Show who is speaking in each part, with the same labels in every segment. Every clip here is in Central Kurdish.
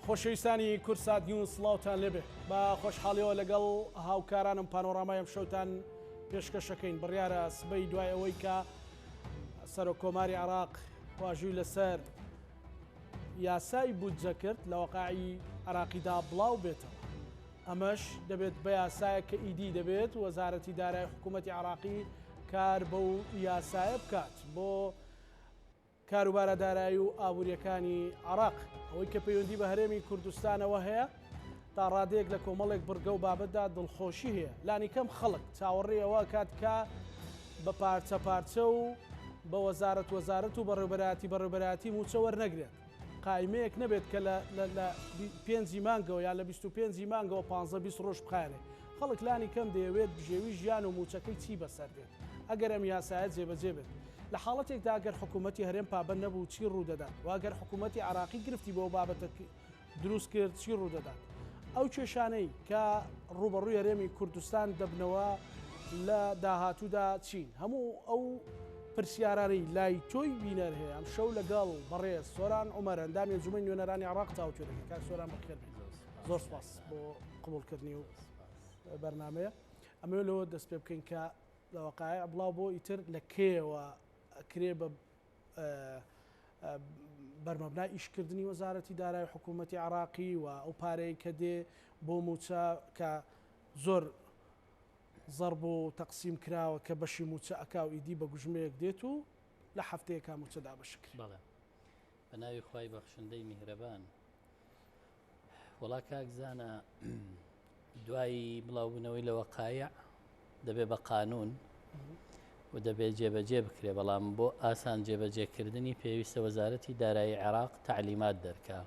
Speaker 1: خۆشەویستانی کوردسات نیوز سڵاوتان لێبێ بە خۆشحاڵیەوە لەگەڵ هاوکارانم پانۆرامای ئەم شەوتان پێشکەشەکەین بڕیارە سبەی دوای ئەوەی کە سەرۆک کۆماری عراق واژووی لەسەر یاسای بودجە کرد لە وەقاعی عراقیدا بڵاو بێتەوە ئەمەش دەبێت بە یاسایەک کە ئیدی دەبێت وەزارەتی دارای حکوومەتی عراقی کار بەو یاسایە بکات بۆ کاروبارە دارایی و ئابوورییەکانی عێراق. ئەوەی کە پەیوەندی بە هەرێمی کوردستانەوە هەیە، تا ڕادەیەک لە کۆمەڵێک بڕگە و بابەتدا دڵخۆشی هەیە. لانیکەم خەڵک چاوەڕێی ئەوە ئەکات کە بە پارچە پارچە و بە وەزارەت وەزارەت و بەڕێوبەرایەتی بەڕێوبەرایەتی مووچە وەرنەگرێت. قایمەیەک نەبێت کە لە لە لە پێنجی مانگەوە یان لە 25 ی مانگەوە 15 20 ڕۆژ بخایەنێ. خەڵک لانی کەم دەیەوێت بژێوی ژیان و مووچەکەی چی بەسەر دێت ئەگەر ئەم یاسایە جێبەجێ بێت. لە حاڵەتێکدا گەر حکوومەتی هەرێم پابەند نەبوو چی ڕوودەدات؟ وە گەر حکوومەتی عێراقی گرفتی بۆ بابەتە دروست کرد چی ڕوودەدات؟ ئەو کێشانەی کە ڕووبەڕووی هەرێمی کوردستان دەبنەوە لە داهاتوودا چین؟ هەموو ئەو پرسیارانەی لای تۆی بینەر هەیە ئەمشەو لەگەڵ بەڕێز سۆران عومەر ئەندامی ئەنجومەنی نوێنەرانی عێراق تاوتوێ دەکەین. کاک سۆران بەخێر بێیت. زۆر سپاس بۆ قبوڵکردنی و بەرنامەیە. ئەمەوێت لەوە دەست پێ بکەین کە لە وەقایع بڵاو بۆ ئیتر لە کێیەوە ئەکرێ بە بەرمەبنای ئیشکردنی وەزارەتی دارای حکوومەتی عراقی و ئەو پارەیە کە دێ بۆ موچە کە زۆر زەرب و تەقسیم کراوە کە بەشی موچە ئەکا و ئیدی بە گوژمەیەک دێت و لە هەفتەیەکا موچە دابەشکرێ.
Speaker 2: بەڵێ بە ناوی خوای بەخشندەی میهرەبان. وەڵا کاک زانا دوای بڵاوبوونەوەی لە وەقایع دەبێ بە قانون و دەبێ جێبەجێ بکرێ بەڵام بۆ ئاسان جێبەجێکردنی پێویستە وەزارەتی دارایی عێراق تعلیمات دەرکا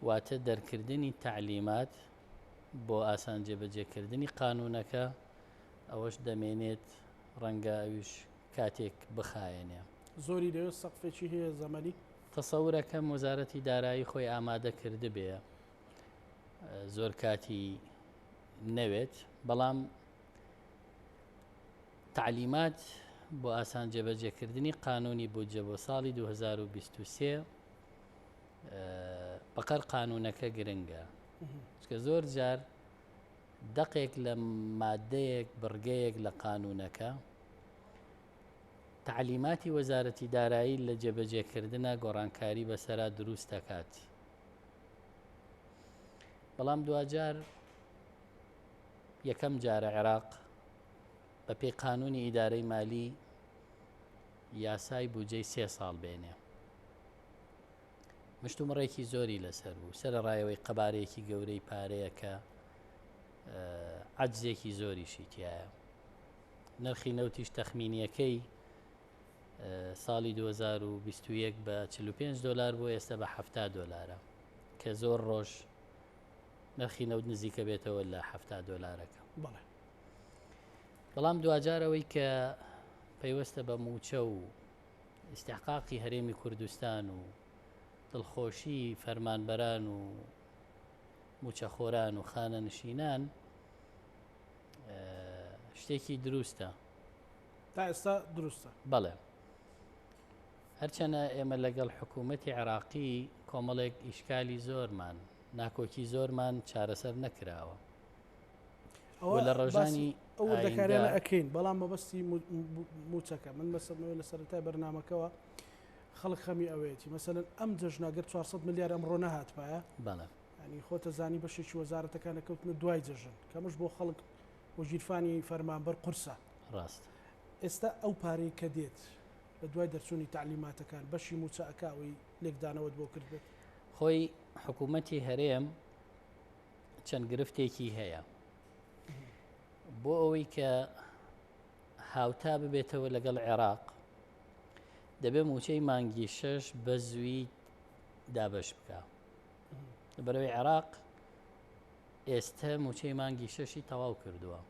Speaker 2: واتە دەرکردنی تعلیمات بۆ ئاسان جێبەجێکردنی قانونەکە ئەوەش دەمێنێت ڕەنگە ئەویش کاتێک بخایەنێ.
Speaker 1: زۆری دەوێت سەقفێکی هەیە زەمەنی؟
Speaker 2: تەسەورەکەم وەزارەتی دارایی خۆی ئامادە کردبێ زۆر کاتی نەوێت بەڵام تعلیمات بۆ ئاسان جێبەجێکردنی قانونی بودجە بۆ ساڵی 2023 بەقەر قانونەکە گرنگە چکە زۆر جار دەقێک لە مادەیەک بڕگەیەک لە قانونەکە تەعلیماتی وەزارەتی دارایی لە جێبەجێکردنا گۆڕانکاری بەسەرا دروست دەکات. بەڵام دواجار یەکەم جارە عێراق بە پێی قانونی ئیدارەی مالی یاسای بودجەی سێ ساڵ بێنێ. مشتومڕێکی زۆری لەسەر بوو سەرەڕایەوەی قەبارەیەکی گەورەی پارەیە کە عەجزێکی زۆریشی تایە. نرخی نەوتیش تەخمینیەکەی ساڵی 2021 بە 45 دلار بۆ ئێستا بە 70 دلارە کە زۆر ڕۆژ نرخی نەوت نزیکە بێتەوە لە 70 دلارەکە
Speaker 1: بەڵێ
Speaker 2: بەڵام دواجار ئەوەی کە پەیوەستە بە موچە و ئیستحقاقی هەرێمی کوردستان و دڵخۆشی فەرمانبەران و موچەخۆران و خانەنشینان شتێکی دروستە.
Speaker 1: تا ئێستا دروستە.
Speaker 2: بەڵێ. هەرچەنە ئێمە لەگەڵ حکوومەتی عێراقی کۆمەڵێک ئیشکالی زۆرمان، ناکۆکی زۆرمان چارەسەر نەکراوە.
Speaker 1: ئەوە لە ڕۆژانی ئەو وردەکاریانە ئەکەین، بەڵام مەبەستی مووچەکە من مەسەمەوە لە سەرەتای بەرنامەکەوە خەڵک خەمی ئەوەیەتی مەسەلەن ئەم جەژنە گەر 400 ملیار ئەمڕۆ نەهاتبایە
Speaker 2: بەڵێ
Speaker 1: یانی خۆتە زانی بەشێکی وەزارەتەکان ئەکەوتنە دوای جەژن کەمش بۆ خەڵک و گیرفانی فەرمانبەر قورسە.
Speaker 2: ڕاستە.
Speaker 1: ئێستا ئەو پارەی کە دێت لە دوای دەرچوونی تەعلیماتەکان بەشی مووچە ئەکا ئەوەی لێکدانەوەت بۆ کردبێت؟
Speaker 2: خۆی حکوومەتی هەرێم چەند گرفتێکی هەیە بۆ ئەوەی کە هاوتا ببێتەوە لەگەڵ عێراق دەبێ مووچەی مانگی شەش بە زووی دابەش بکە. لەبەرئەوەی عێراق ئێستە مووچەی مانگی شەشی تەواو کردووە.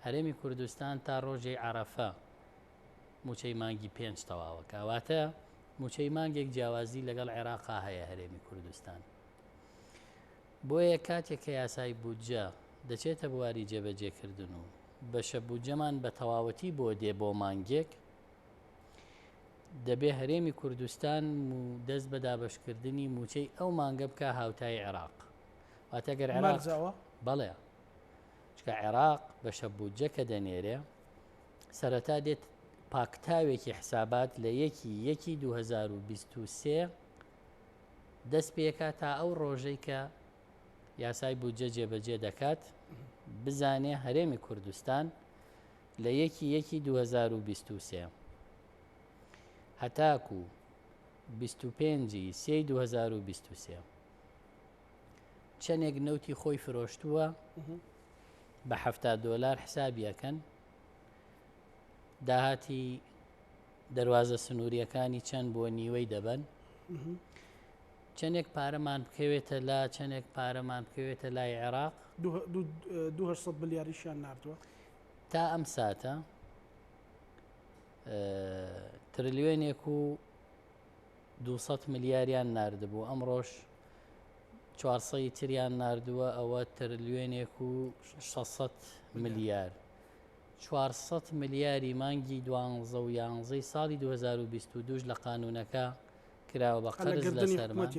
Speaker 2: هەرێمی کوردستان تا ڕۆژی عەرەفە مووچەی مانگی پێنج تەواوەکە. واتە مووچەی مانگێک جیاوازی لەگەڵ عێراقا هەیە هەرێمی کوردستان. بۆیە کاتێک کە یاسای بودجە دەچێتە بواری جێبەجێکردن و بەشە بودجەمان بە تەواوەتی بۆ دێ بۆ مانگێک، دەبێ هەرێمی کوردستان و دەست بە دابەشکردنی مووچەی ئەو مانگە بکا هاوتای عێراق. واتە گەر عێراق
Speaker 1: مەرجەوە؟
Speaker 2: بەڵێ. چونکە عێراق بەشە بودجە کە دەنێرێ سەرەتا دێت پاکتاوێکی حسابات لە یەکی یەکی 2023 دەست پێکا تا ئەو ڕۆژەی کە یاسای بودجە جێبەجێ دەکات بزانێ هەرێمی کوردستان لە یەکی یەکی 2023 هەتاکو 25 سێی 2023 چەندێک نەوتی خۆی فرۆشتووە بە 70 دۆلار حسابی ئەکەن داهاتی دەروازە سنووریەکانی چەند بۆ نیوەی دەبن چەندێک پارەمان بکەوێتە لا چەندێک پارەمان بکەوێتە لای عێراق
Speaker 1: 200 ملیاریشیان نردووە
Speaker 2: تا ئەم ساتە ترلیۆنێک و 200 ملیاریان نردبوو ئەمڕۆژ 400 تریان نردووە ئەوە ترلیۆنێک و 600 ملیار 400 ملیاری مانگی دوانزە و یانزەی ساڵی 2022 لە قانونەکە کراوە بە قەرز لەسەرمان.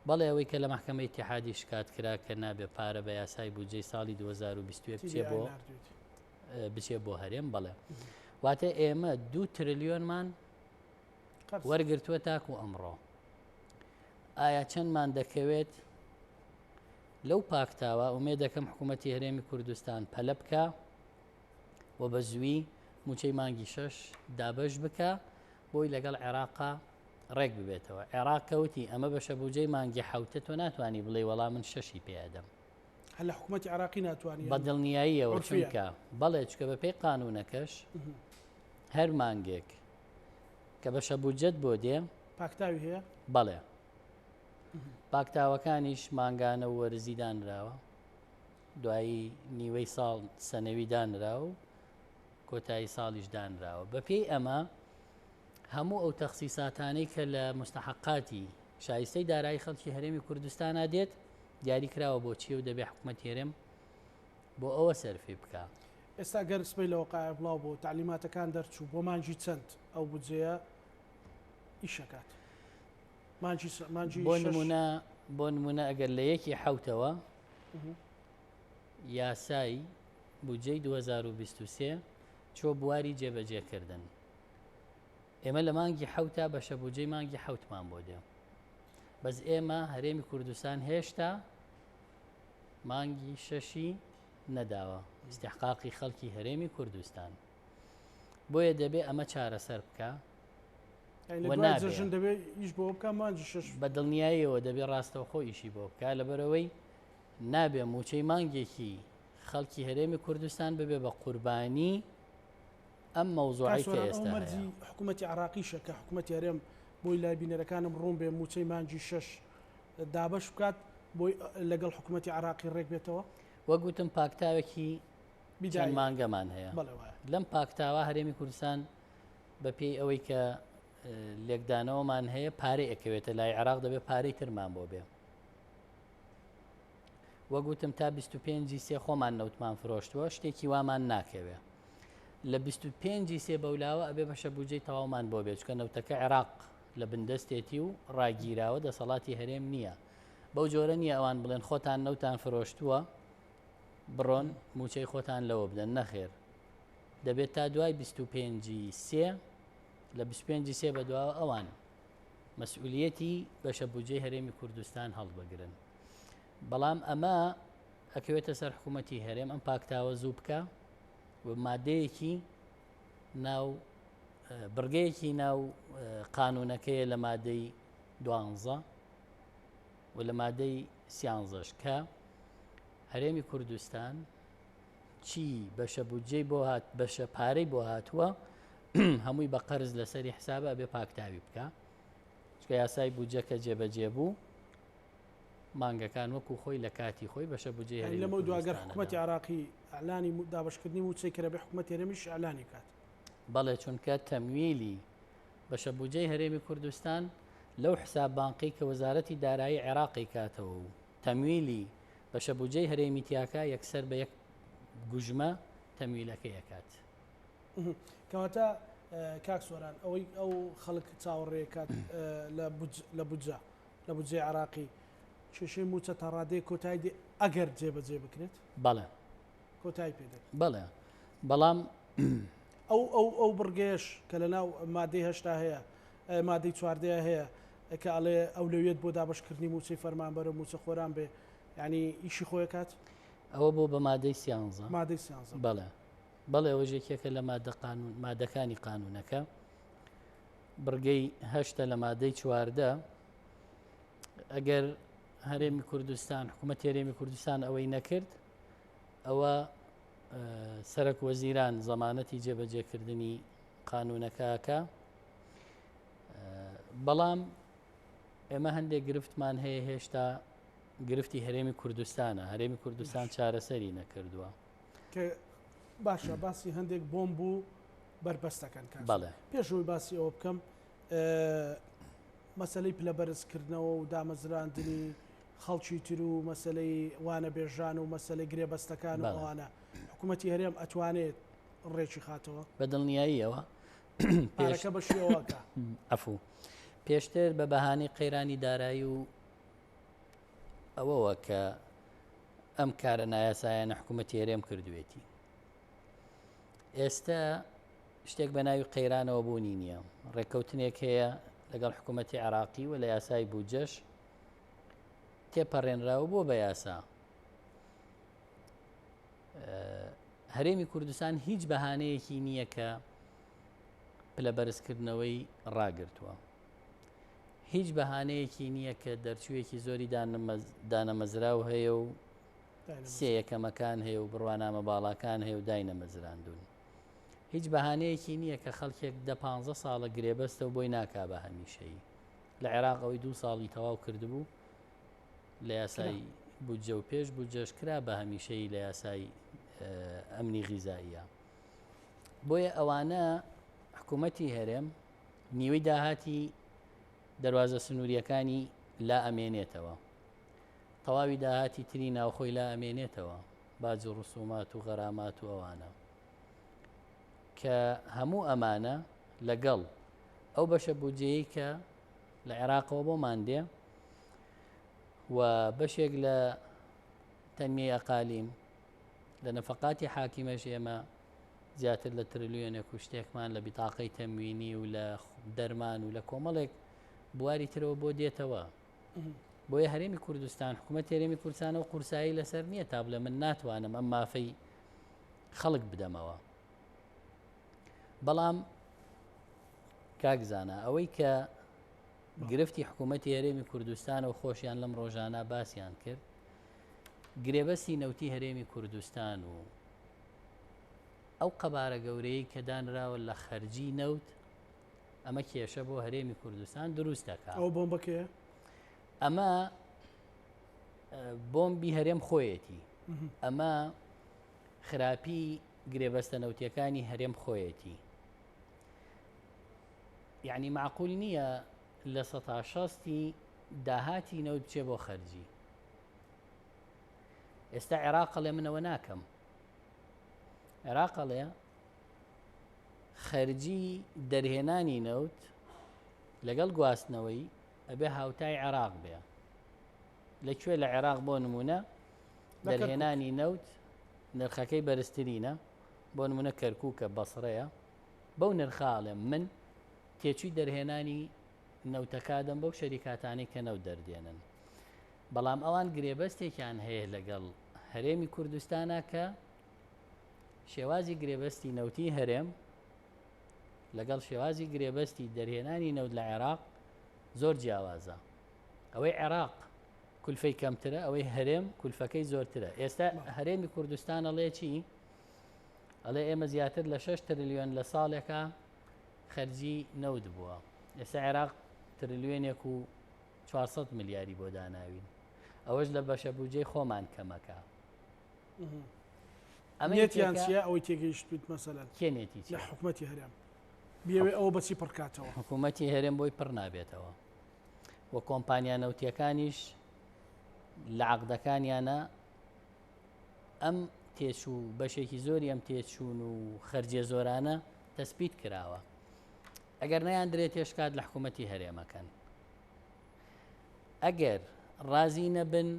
Speaker 2: بەڵێ ئەوەی کە لە مەحکەمەی ئیتیحادی شکات کرا کە نابێ پارە بە یاسای بودجەی ساڵی 2021 بچێ بۆ بچێ بۆ هەرێم بەڵێ واتە ئێمە دوو ترلیۆنمان وەرگرتووە تاکو ئەمڕۆ ئایا چەندمان دەکەوێت لەو پاکتاوە ئومێ دەکەم حکوومەتتی هەرێمی کوردستان پەلە بکە و بە زووی موچەی مانگی شەش دابەش بکە بۆی لەگەڵ عێراقا ڕێک ببێتەوە. عێراق کە وتی ئەمە بەشە بوجەی مانگی حەوتە تۆ ناتوانی بڵێی وەڵا من شەشی پێ ئەدەم.
Speaker 1: هەر لە حکومەتی عێراقی ناتوانی
Speaker 2: بە دڵنیاییەوە
Speaker 1: عورفیە.
Speaker 2: چونکە بەڵێ چونکە بە پێی قانونەکەش هەر مانگێک کە بەشە بودجەت بۆ دێ
Speaker 1: پاکتاوی هەیە؟
Speaker 2: بەڵێ پاکتاوەکانیش مانگانە و وەرزی دانراوە دوایی نیوەی ساڵ سەنەوی دانراوە و کۆتایی ساڵیش دانراوە. بەپێی ئەمە هەموو ئەو تەخسیساتانەی کە لە مستحقاتی شایستەی دارایی خەڵکی هەرێمی کوردستانا دێت دیاری کراوە بۆ چییە و دەبێ حکومەتی هەرێم بۆ ئەوە سەرفی بکا.
Speaker 1: ئێستا گەر سبەی لە وەقایع بڵاو بۆ تەعلیماتەکان دەرچوو بۆ مانگی چەند ئەو بودجەیە ئیش ئەکات؟ مانگی مانگی
Speaker 2: بۆ نمونە بۆ نمونە ئەگەر لە یەکی حوتەوە یاسای بودجەی 2023 چوە بواری جێبەجێکردن. ئێمە لە مانگی حەوتا بەشە بودجەی مانگی حەوتمان بۆ دێ. بەس ئێمە هەرێمی کوردستان هێشتا مانگی شەشی نەداوە ئیستحقاقی خەڵکی هەرێمی کوردستان. بۆیە دەبێ ئەمە چارەسەر بکە. بە دڵنیاییەوە دەبێ ڕاستەوخۆ ئیشی بۆ بکە لەبەرەوەی نابێ مووچەی مانگێکی خەڵکی هەرێمی کوردستان ببێ بە قوربانی ئەم مەوزوعەی کە ئێستا
Speaker 1: مەرجی حکوومەتی عراقیشە کە حکوومەتی هەرێم بۆی لای بینەرەکانم ڕوون بێ مووچەی مانگی شەش دابەش بکات بۆی لەگەڵ حکوومەتی عراقی ڕێک بێتەوە.
Speaker 2: وەک وتم پاکتاوێکی چەند مانگەمان هەیە لەم پاکتاوە هەرێمی کوردستان بە پێی ئەوەی کە لێکدانەوەمان هەیە پارەی ئەکەوێتە لای عێراق دەبێت پارەی ترمان بۆ بێ. وەک وتم تا 25 ی سێ خۆمان نەوتمان فرۆشتووە شتێکی وامان ناکەوێ لە 25 ی سێ بەولاوە ئەبێ بەشە بودجەی تەواومان بۆ بێت چکە نەوتەکە عێراق لە بندەستێتی و ڕاگیراوە دەسەڵاتی هەرێم نییە بەو جۆرە نییە ئەوان بڵێن خۆتان نەوتان فرۆشتووە بڕۆن موچەی خۆتان لەوە بدەن نەخێر دەبێت تا دوای 25 سێ لە 25 سێ بەدواوە ئەوان مەسئولیەتی بەشە بودجەی هەرێمی کوردستان هەڵبگرن. بەڵام ئەمە ئەکەوێتە سەر حکوومەتی هەرێم ئەم پاکتاوە زوو بکە و مادەیەکی ناو بڕگەیەکی ناو قانونەکەیە لە مادەی دوانزە و لە مادەی سیانزەش کە هەرێمی کوردستان چی بەشە بودجەی بۆ هات بەشە پارەی بۆ هاتووە هەمووی بە قەرز لەسەری حسابە ئەبێ پاکتاوی بکە چکە یاسای بودجەکە جێبەجێ بوو مانگەکان وەکو خۆی لە کاتی خۆی بەشە بودجەی
Speaker 1: هەرێمی لەمە دواگەر حکوومەتی عراقی ئەلانی دابشکردنی موچەی کرە بێ حکوومەت هەرێمیش ئەلانی کات
Speaker 2: بەڵێ چونکە تەمویلی بەشە بودجەی هەرێمی کوردستان لەو حساب بانقی کە وەزارەتی دارایی عێراقی کاتەوە و تەمویلی بەشە بودجەی هەرێمی تیاکا یەکسەر بە یەک گوژمە تەمویلەکەی ئەکات.
Speaker 1: کەواتە. کاک سۆران ئەوەی ئەو خەڵک چاوەڕێ کات لە بودجە لە بودجەی عراقی کێشەی موچە تا ڕادەیەک کۆتایی دێ ئەگەر جێبەجێ بکرێت؟
Speaker 2: بەڵێ.
Speaker 1: کۆتایی پێ دێت.
Speaker 2: بەڵێ بەڵام
Speaker 1: ئەو ئەو ئەو بڕگەیەش کە لە ناو مادەی 80 هەیە مادەی چواردەیە هەیە کە ئەڵێ ئەولەویەت بۆ دابەشکردنی موچەی فەرمانبەر و موچەخۆران بێ یعنی ئیشی خۆی کات؟
Speaker 2: ئەوە بۆ بە مادەی سیانزە.
Speaker 1: مادەی سیانزە.
Speaker 2: بەڵێ بەڵێ ئەوەش یەکێکە لە مادە قانون مادەکانی قانونەکە بڕگەی هەشتە لە مادەی 14 ئەگەر هەرێمی کوردستان حکوومەت هەرێمی کوردستان ئەوەی نەکرد ئەوە سەرەک وەزیران زەمانەتی جێبەجێکردنی قانونەکەکە بەڵام ئێمە هەندێک گرفتمان هەیە هێشتا گرفتی هەرێمی کوردستانە هەرێمی کوردستان چارەسەری نەکردووە
Speaker 1: کە باشە باسی هەندێک بۆم بوو بربەستەکەن
Speaker 2: بەڵێ
Speaker 1: پێشەوەی باسی ئەوە بکەم مەسەلەی پلە بەرزکردنەوە و دامەزراندنی خەڵکی تر و مەسەلەی وانەبێژان و مەسەلەی گرێبەستەکان و ئەوانە حکوومەتی هەرێم ئەتوانێت ڕێکی خاتەوە؟
Speaker 2: بە دڵنیاییەوە
Speaker 1: پارەکە بە شێوەکە
Speaker 2: عەفو پێشتر بە بەهانەی قەیرانی دارایی و ئەوەوە کە ئەم کارە نایاسایانە حکوومەتی هەرێم کردوێتی ئێستا شتێک بە ناوی قەیرانەوە بوونی نییە. ڕێککەوتنێک هەیە لەگەڵ حکوومەتی عێراقی و لە یاسای بودجەش تێپەڕێنراوە بۆ بە یاسا. هەرێمی کوردستان هیچ بەهانەیەکی نییە کە پلە بەرزکردنەوەی ڕاگرتووە. هیچ بەهانەیەکی نییە کە دەرچوویەکی زۆری دانەمەزراو هەیە و سێ یەکەمەکان هەیە و بڕوانامە باڵاکان هەیە و داینەمەزراندون. هیچ بەهانەیەکی نییە کە خەڵکێک دە پانزە ساڵە گرێبەستە و بۆی ناکا بە هەمیشەیی. لە عێراق ئەوەی دوو ساڵی تەواو کردبوو لە یاسای بودجە و پێش بودجەش کرا بە هەمیشەیی لە یاسای ئەمنی غیزاییە. بۆیە ئەوانە حکوومەتی هەرێم نیوەی داهاتی دەروازە سنووریەکانی لا ئەمێنێتەوە. تەواوی داهاتی تری ناوخۆی لا ئەمێنێتەوە باج و ڕسومات و غەرامات و ئەوانە. کە هەموو ئەمانە لەگەڵ ئەو بەشە بودجەیەی کە لە عێراقەوە بۆمان دێ و بەشێک لە تەنمیەی ئەقالیم لە نەفەقاتی حاکیمەش ئێمە زیاتر لە ترلیۆنێک و شتێکمان لە بیتاقەی تەموینی و لە دەرمان و لە کۆمەڵێک بواری ترەوە بۆ دێتەوە بۆیە هەرێمی کوردستان حکوومەت هەرێمی کوردستانە و قورسایی لەسەر نییە تا بڵێ من ناتوانم ئەم مافەی خەڵک بدەمەوە بەڵام کاک زانا ئەوەی کە گرفتی حکوومەتی هەرێمی کوردستان و خۆشیان لەم ڕۆژانە باسییان کرد گرێبەستی نەوتی هەرێمی کوردستان و ئەو قەبارە گەورەی کە دانراوە لە خەرجی نەوت ئەمە کێشە بۆ هەرێمی کوردستان دروست دەکات
Speaker 1: ئەو بۆمبەکەیە
Speaker 2: ئەمە بۆمبی هەرێم خۆیەتی ئەمە خراپی گرێبەستە نەوتیەکانی هەرێم خۆیەتی یعنی معقول نییە لە سەتا شەستی داهاتی نەوت بچێ بۆ خەرجی ئێستا عێراق ئەڵێ منەوە ناکەم عێراق ئەڵێ خەرجی دەرهێنانی نەوت لەگەڵ گواستنەوەی ئەبێ هاوتای عێراق بێ لە کوێ لە عێراق بۆ نمونە دەرهێنانی نەوت نرخەکەی بەرزترینە بۆ نمونە کەرکووکە بەسڕەیە بەو نرخاڵێم من تێچووی دەرهێنانی نەوتەکادەم بەو شەریکاتانەی کە نەوت دەردێنن بەڵام ئەوان گرێبەستێکیان هەیە لەگەڵ هەرێمی کوردستانە کە شێوازی گرێبەستی نەوتی هەرێم لەگەڵ شێوازی گرێبەستی دەرهێنانی نەوت لە عێراق زۆر جیاوازە ئەوەی عێراق کولفەی کەمترە ئەوەی هەرێم کولفەکەی زۆرترە ئێستا هەرێمی کوردستان ئەڵێ چی ئەڵێ ئێمە زیاتر لە 6 تریلیۆن لە ساڵێکە خەرجی نەوت بووە ئێستا عێراق تریلیۆنێک و 400 ملیاری بۆ داناوین ئەوەش لە بەشە بودجەی خۆمان کەمەکە
Speaker 1: ئەمە نێتیان چیە ئەوەی تێگەیشتبیت مەسەلەن
Speaker 2: کێ نێتی
Speaker 1: لە حکومەتی هەرێم بیەوێ ئەوە بەچی پڕکاتەوە
Speaker 2: حکوومەتی هەرێم بۆی پڕ نابێتەوە و کۆمپانیا نەوتیەکانیش لە عقدەکانیانە ئەم تێچوو بەشێکی زۆری ئەم تێچوون و خەرجێ زۆرانە تەسپیت کراوە. ئەگەر نەیاندرێتێ شکات لە حکوومەتی هەرێمەکەن. ئەگەر ڕازی نەبن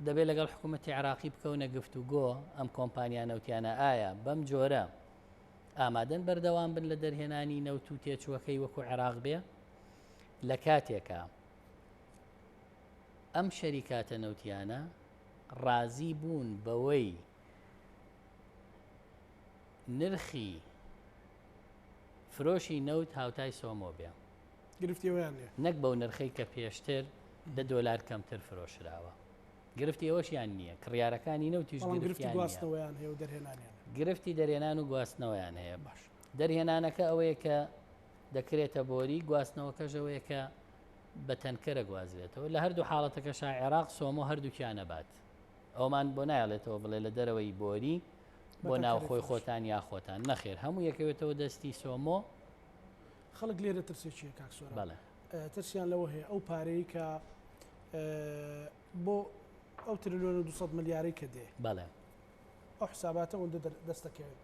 Speaker 2: دەبێت لەگەڵ حکوومەتی عراقی بکەونە گفتوگۆ ئەم کۆمپانیا نەوتیانە ئایا بەم جۆرە ئامادەن بەردەوام بن لە دەرهێنانی نەوت و تێچووەکەی وەکو عێراق بێ لە کاتێکا ئەم شەریکاتە نەوتیانە ڕازی بوون بەوەی نرخی فرۆشی نەوت هاوتای سۆمۆ بێ.
Speaker 1: گرفتی ئەوەیان نیە.
Speaker 2: نەک بەو نرخەی کە پێشتر دە دۆلار کەمتر فرۆشراوە. گرفتی ئەوەشیان نییە. کڕیارەکانی نەوتیش
Speaker 1: بەڵام گرفتی
Speaker 2: گرفتیان نییە.
Speaker 1: گواستنەوەیان هەیە و دەرهێنانیان.
Speaker 2: گرفتی دەرهێنان و گواستنەوەیان هەیە.
Speaker 1: باش.
Speaker 2: دەرهێنانەکە ئەوەیە کە دەکرێتە بۆری، گواستنەوەکەش ئەوەیە کە بە تەنکەرە گوازرێتەوە. لە هەردوو حاڵەتەکەشا عێراق سۆمۆ هەردووکیان ئەبات. ئەومان بۆ نایەڵێتەوە بڵێ لە دەرەوەی بۆری بۆ ناوخۆی خۆتان یا خۆتان نەخێر هەموو یەکەوێتەوە دەستی سۆمۆ.
Speaker 1: خەڵک لێرە ترسێکی هەیە کاک سۆران. بەڵێ. ترسیان لەوە هەیە ئەو پارەی کە بۆ ئەو ترلیۆن و 200 ملیارەی کە دێ.
Speaker 2: بەڵێ.
Speaker 1: ئەو حساباتە ئەوەندە دەست دەکەوێت.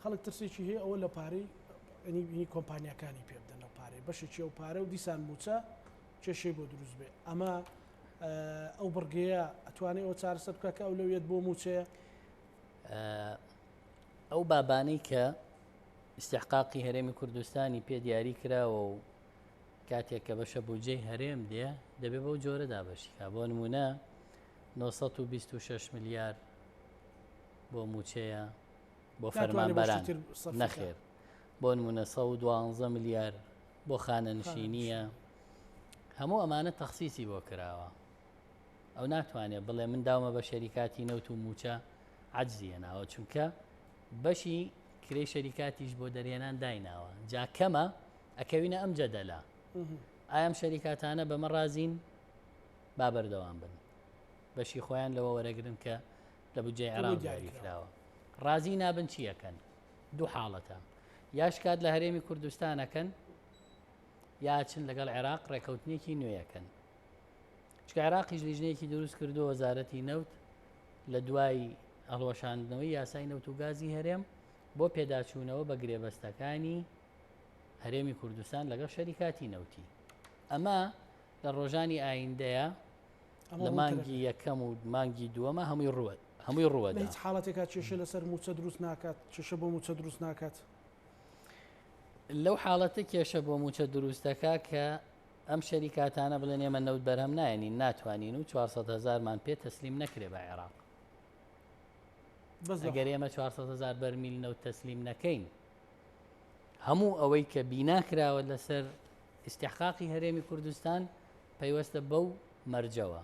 Speaker 1: خەڵک ترسێکی هەیە ئەوە لە پارەی ینی کۆمپانیاکانی پێ بدەن ئەو پارەی بەشێکی ئەو پارە و دیسان موچە کێشەی بۆ دروست بێ. ئەمە ئەو بڕگەیە ئەتوانێت ئەوە چارەسەر بکات کە ئەولەویەت بۆ موچەیە؟
Speaker 2: ئەو بابانەی کە ئیستحقاقی هەرێمی کوردستانی پێ دیاری کراوە و کاتێک کە بەشە بودجەی هەرێم دێ دەبێ بەو جۆرە دابەشیکا بۆ نمونە 926 ملیار بۆ موچەیە بۆ فەرمانبەران نەخێر بۆ نمونە 112 ملیار بۆ خانەنشینیە هەموو ئەمانە تەخسیسی بۆ کراوە ئەو ناتوانێت بڵێ من داومە بە شەریکاتی نەوت و موچە عەجزی هێناوە چونکە بەشی کرێی شەریکاتیش بۆ دەرهێنان دایناوە جا کەمە ئەکەوینە ئەم جەدەلە ئایا ئەم شەریکاتانە بەمە ڕازین با بەردەوام بن بەشی خۆیان لەوە وەرەگرن کە لە بودجەی عێراق دیاری کراوە ڕازی نابن چی ئەکەن دوو حاڵەتە یا شکات لە هەرێمی کوردستانەکەن یا چن لەگەڵ عێراق ڕێکەوتنێکی نوێیەکەن چونکە عێراقیش لیژنەیەکی دروست کردو وەزارەتی نەوت لە دوای هەڵوەشاندنەوەی یاسای نەوت و گازی هەرێم بۆ پێداچوونەوە بە گرێبەستەکانی هەرێمی کوردستان لەگەڵ شەریکاتی نەوتی ئەمە لە ڕۆژانی ئایندەیە لە مانگی یەکەم و مانگی دووەمە هەمووی ڕووە هەمووی ڕووە
Speaker 1: هیچ حاڵەتێکا کێشە لەسەر موچە دروست ناکات کێشە بۆ موچە دروست ناکات
Speaker 2: لەو حاڵەتە کێشە بۆ موچە دروستەکە کە ئەم شەریکاتانە بڵێن ئێمە نەوت بەرهەم نایەنین ناتوانین و 400 هەزارمان پێ تەسلیم نەکرێ بە عێراق. ئەگەر ئێمە 400 هەزار بەرمیل نەوت تەسلیم نەکەین هەموو ئەوەی کە بینا کراوە لەسەر ئیستحقاقی هەرێمی کوردستان پەیوەستە بەو مەرجەوە.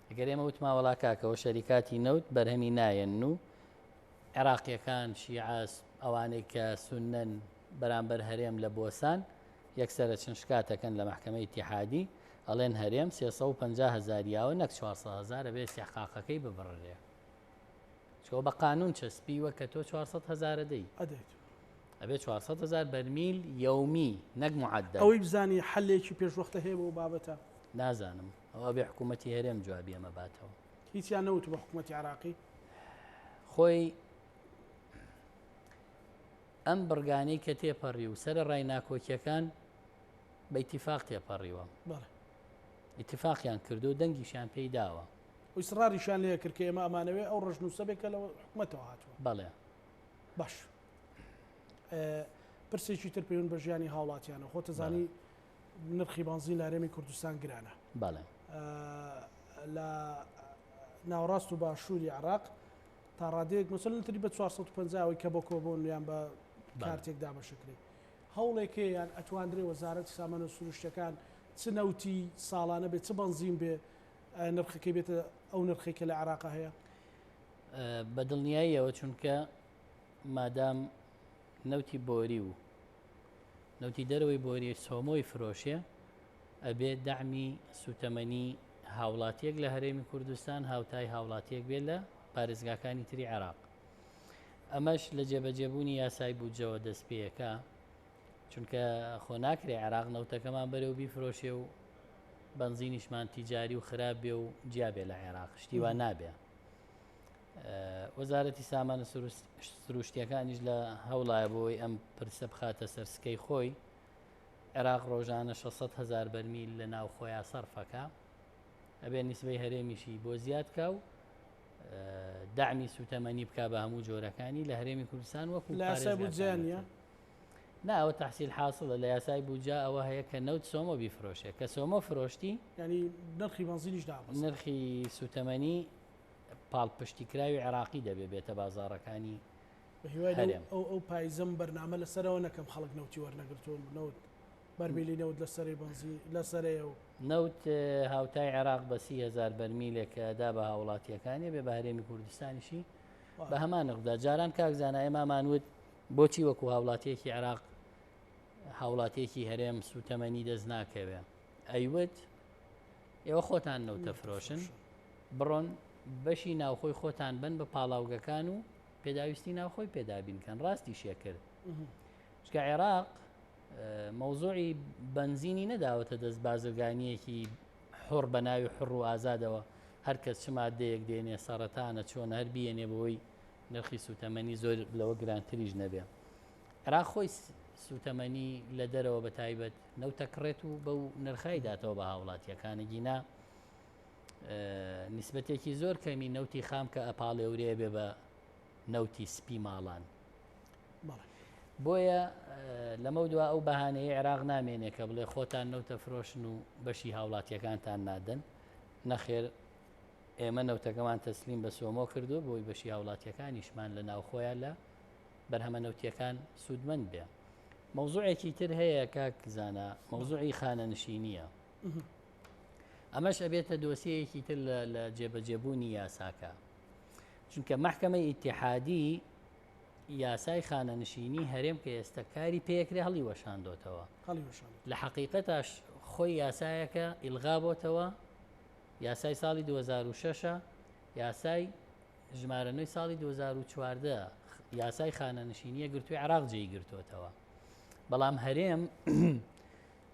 Speaker 2: ئەگەر ئێمە وتمان وەڵا کاکەوە شەریکاتی نەوت بەرهەمی نایەن و عێراقیەکان شیعە ئەوانەی کە سوننەن بەرامبەر هەرێم لە بۆسان یەکسەر ئەچن شکات ئەکەن لە مەحکەمەی ئیتیحادی ئەڵێن هەرێم 350 هەزار یاوە نەک 400 هەزار ئەبێ ئیستحقاقەکەی ببڕرێ چۆ بە قانون چەسپیوە کە تۆ 400 هەزارە دەی
Speaker 1: ئەدەیت
Speaker 2: ئەبێ 400 هەزار بەرمیل یەومی نەک معدل
Speaker 1: ئەوەی بزانی حلێکی پێشوەختە هەیە بۆ بابەتە
Speaker 2: نازانم ئەوە بێ حکوومەتی هەرێم جوابی ئەمە باتەوە
Speaker 1: هیچیان نەوت بە حکوومەتی عراقی
Speaker 2: خۆی ئەم بڕگانەی کە تێپەڕی و سەرەڕای ناکۆکیەکان بە ئیتیفاق تێپەڕیوە.
Speaker 1: بەڵێ.
Speaker 2: ئیتیفاقیان کردو و دەنگیشیان پێی داوە.
Speaker 1: و ئیسڕاریشیان لێ کرد کە ئێمە ئەمانەوێ ئەو ڕەشنووسە بێ کە لە حکومەتەوە هاتووە.
Speaker 2: بەڵێ.
Speaker 1: باش. پرسێکی تر پەیوەند بە ژیانی هاوڵاتیانە. خۆت دەزانی نرخی بەنزین لە هەرێمی کوردستان گرانە.
Speaker 2: بەڵێ.
Speaker 1: لە ناوەڕاست و باشووری عێراق تا ڕادەیەک مەسەلەن تری بە 450 ئەوەی کە بە کۆبۆن یان بە کارتێک دابەشەکرێت هەوڵێک هەیە یان ئەتواندرێ وەزارەتی سامانە سروشتەکان چ نەوتی ساڵانە بێت چ بەنزین بێ نرخەکەی بێتە ئەو نرخێک کە لە عێراق هەیە؟
Speaker 2: بە دڵنیاییەوە چونکە مادام نەوتی بۆری و نەوتی دەرەوەی بۆری سۆمۆی فرۆشێ ئەبێ دەعمی سوتەمەنی هاوڵاتیەک لە هەرێمی کوردستان هاوتای هاوڵاتیەک بێت لە پارێزگاکانی تری عێراق. ئەمەش لە جێبەجێبوونی یاسای بودجەوە دەستپێکا، چونکە خۆ ناکرێ عێراق نەوتەکەمان بەرێ و بیفرۆشێ و بەنزینیشمان تیجاری و خراپ بێ و جیا بێ لە عێراق، شتی وا نابێ. وەزارەتی سامانە سروشتیەکانیش لە هەوڵایە بۆی ئەم پرسە بخاتە سەر سکەی خۆی. عێراق ڕۆژانە 600 هزار بەرمیل لە ناوخۆیا سەرفەکە، ئەبێ نیسبەی هەرێمیشی بۆ زیاد کا و دەعمی سوتەمەنی بک بە هەموو جۆرەکانی لە هەرێمی کوردستان وەکو
Speaker 1: لە یاسای بودجە نییە؟
Speaker 2: نا ئەوە تحصیل حاصلە لە یاسای بودجە ئەوە هەیە کە نەوت سۆمۆ بیفرۆشێ، کە سۆمۆ فرۆشتی
Speaker 1: یعنی نرخی بەنزینیش دابەزێ.
Speaker 2: نرخی سوتەمەنی پاڵپشتیکراوی عێراقی دەبێ بێتە بازاڕەکانی
Speaker 1: بە هیوای
Speaker 2: هەرێم.
Speaker 1: ئەو ئەو پایزەم بەرنامە لەسەرەوە نەکەم خەڵک نەوتی وەرنەگرتووە نەوت بەرمیلی نەوت لەسەرەی بەنزین لەسەرەیە و.
Speaker 2: نەوت هاوتای عێراق بە 30 هەزار بەرمیلێک کە ئەدا بە هاوڵاتییەکانی بێ بە هەرێمی کوردستانیشی بە هەمان نرخدا. جاران کاک زانا ئێمامان وت بۆچی وەکو هاوڵاتیەکی عێراق هاوڵاتیەکی هەرێم سوتەمەنی دەست ناکەوێ؟ ئەیوت ئێوە خۆتان نەوتە فرۆشن، بڕۆن بەشی ناوخۆی خۆتان بن بە پاڵاوگەکان و پێداویستی ناوخۆی پێدابین کەن. ڕاستیشیە کرد، چکە عێراق مەوزوعی بەنزینی نەداوەتە دەست بازرگانیەکی حڕ بە ناوی حڕ و ئازادەوە، هەر کەس چ مادەیەک دێنێ سەرەتانە چۆن هەر بیێنێ بۆی نرخی سوتەمەنی زۆر لەوە گرانتریش نەبێ. عێراق خۆی سوتەمەنی لە دەرەوە بە تایبەت نەوتەکڕێت و بەو نرخای داتەوە بە هاوڵاتیەکانە، گینا نیسبەتێکی زۆر کەمی نەوتی خام کە ئەپاڵێورێ بێ بە نەوتی سپی ماڵان. بۆیە لەمە دوا ئەو بەهانەیە عێراق نامێنێ کە بڵێ خۆتان نەوتە فرۆشن و بەشی هاوڵاتیەکانتان نادەن. نەخێر، ئێمە نەوتەکەمان تەسلیم بە سۆمۆ کردو بۆی بەشی هاوڵاتیەکانیشمان لە ناوخۆیان لە بەرهەمە نەوتیەکان سوودمەند بێ. مەوزوعێکی تر هەیە کاک زانا، مەوزوعی خانەنشینیە. ئەمەش ئەبێتە دۆسیەیەکی تر لە جێبەجێبوونی یاساکە، چونکە مەحکەمەی ئیتیحادی یاسای خانەنشینی هەرێم کە ئێستا کاری پێکرێ هەڵی وەشاندۆتەوە. لە حەقیقەتاش خۆی یاسایەکە ئیلغا بۆتەوە، یاسای ساڵی 2006 یاسای ژمارە نوێی ساڵی 2014 یاسای خانەنشینیە گرتووی عراق جێی گرتووەتەوە، بەڵام هەرێم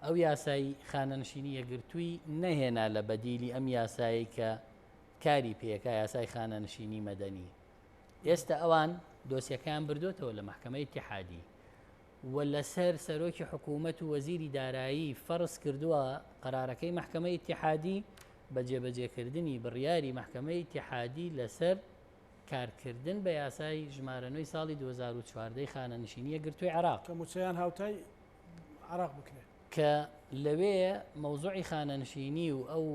Speaker 2: ئەو یاسای خانەنشینی یەکگرتووی نەهێنا لە بەدیلی ئەم یاسایی کە کاری پێکا، یاسای خانەنشینی مەدەنی. ئێستا ئەوان دۆسیەکەیان بردوێتەوە لە مەحکەمەی ئیتیحادی و لەسەر سەرۆکی حکوومەت و وەزیری دارایی فەرز کردووە قەرارەکەی مەحکەمەی ئیتیحادی بە جێبەجێکردنی بڕیاری مەحکەمەی ئیتیحادی لەسەر کارکردن بە یاسای ژمارە نوێی ساڵی 2014 خانەنشینی یەکگرتووی عێراق.
Speaker 1: کە مووچەیان هاوتای عێراق بکرێت.
Speaker 2: کە لەوێ مەوزوعی خانەنشینی و ئەو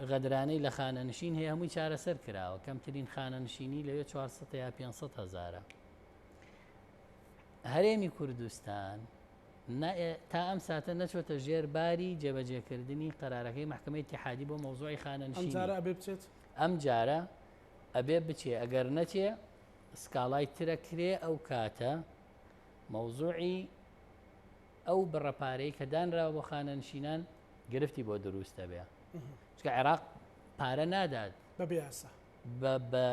Speaker 2: غەدرانەی لە خانەنشین هەیە هەمووی چارەسەر کراوە. کەمترین خانەنشینی لەوێ 400 یا 500 هەزارە. هەرێمی کوردستان تا ئەم ساتە نەچۆتە ژێر باری جێبەجێکردنی قەرارەکەی مەحکەمەی ئیتیحادی بۆ مەوزوعی خانەنشینی.
Speaker 1: ئەم جارە ئەبێ بچێت؟
Speaker 2: ئەم جارە ئەبێ بچێ، ئەگەر نەچێ سکاڵای ترە کرێ. ئەو کاتە مەوزوعی ئەو بڕە پارەی کە دانراوە بۆ خانەنشینان گرفتی بۆ دروست دەبێ، چونکە عێراق پارە نادات
Speaker 1: بە بێ یاسا
Speaker 2: بە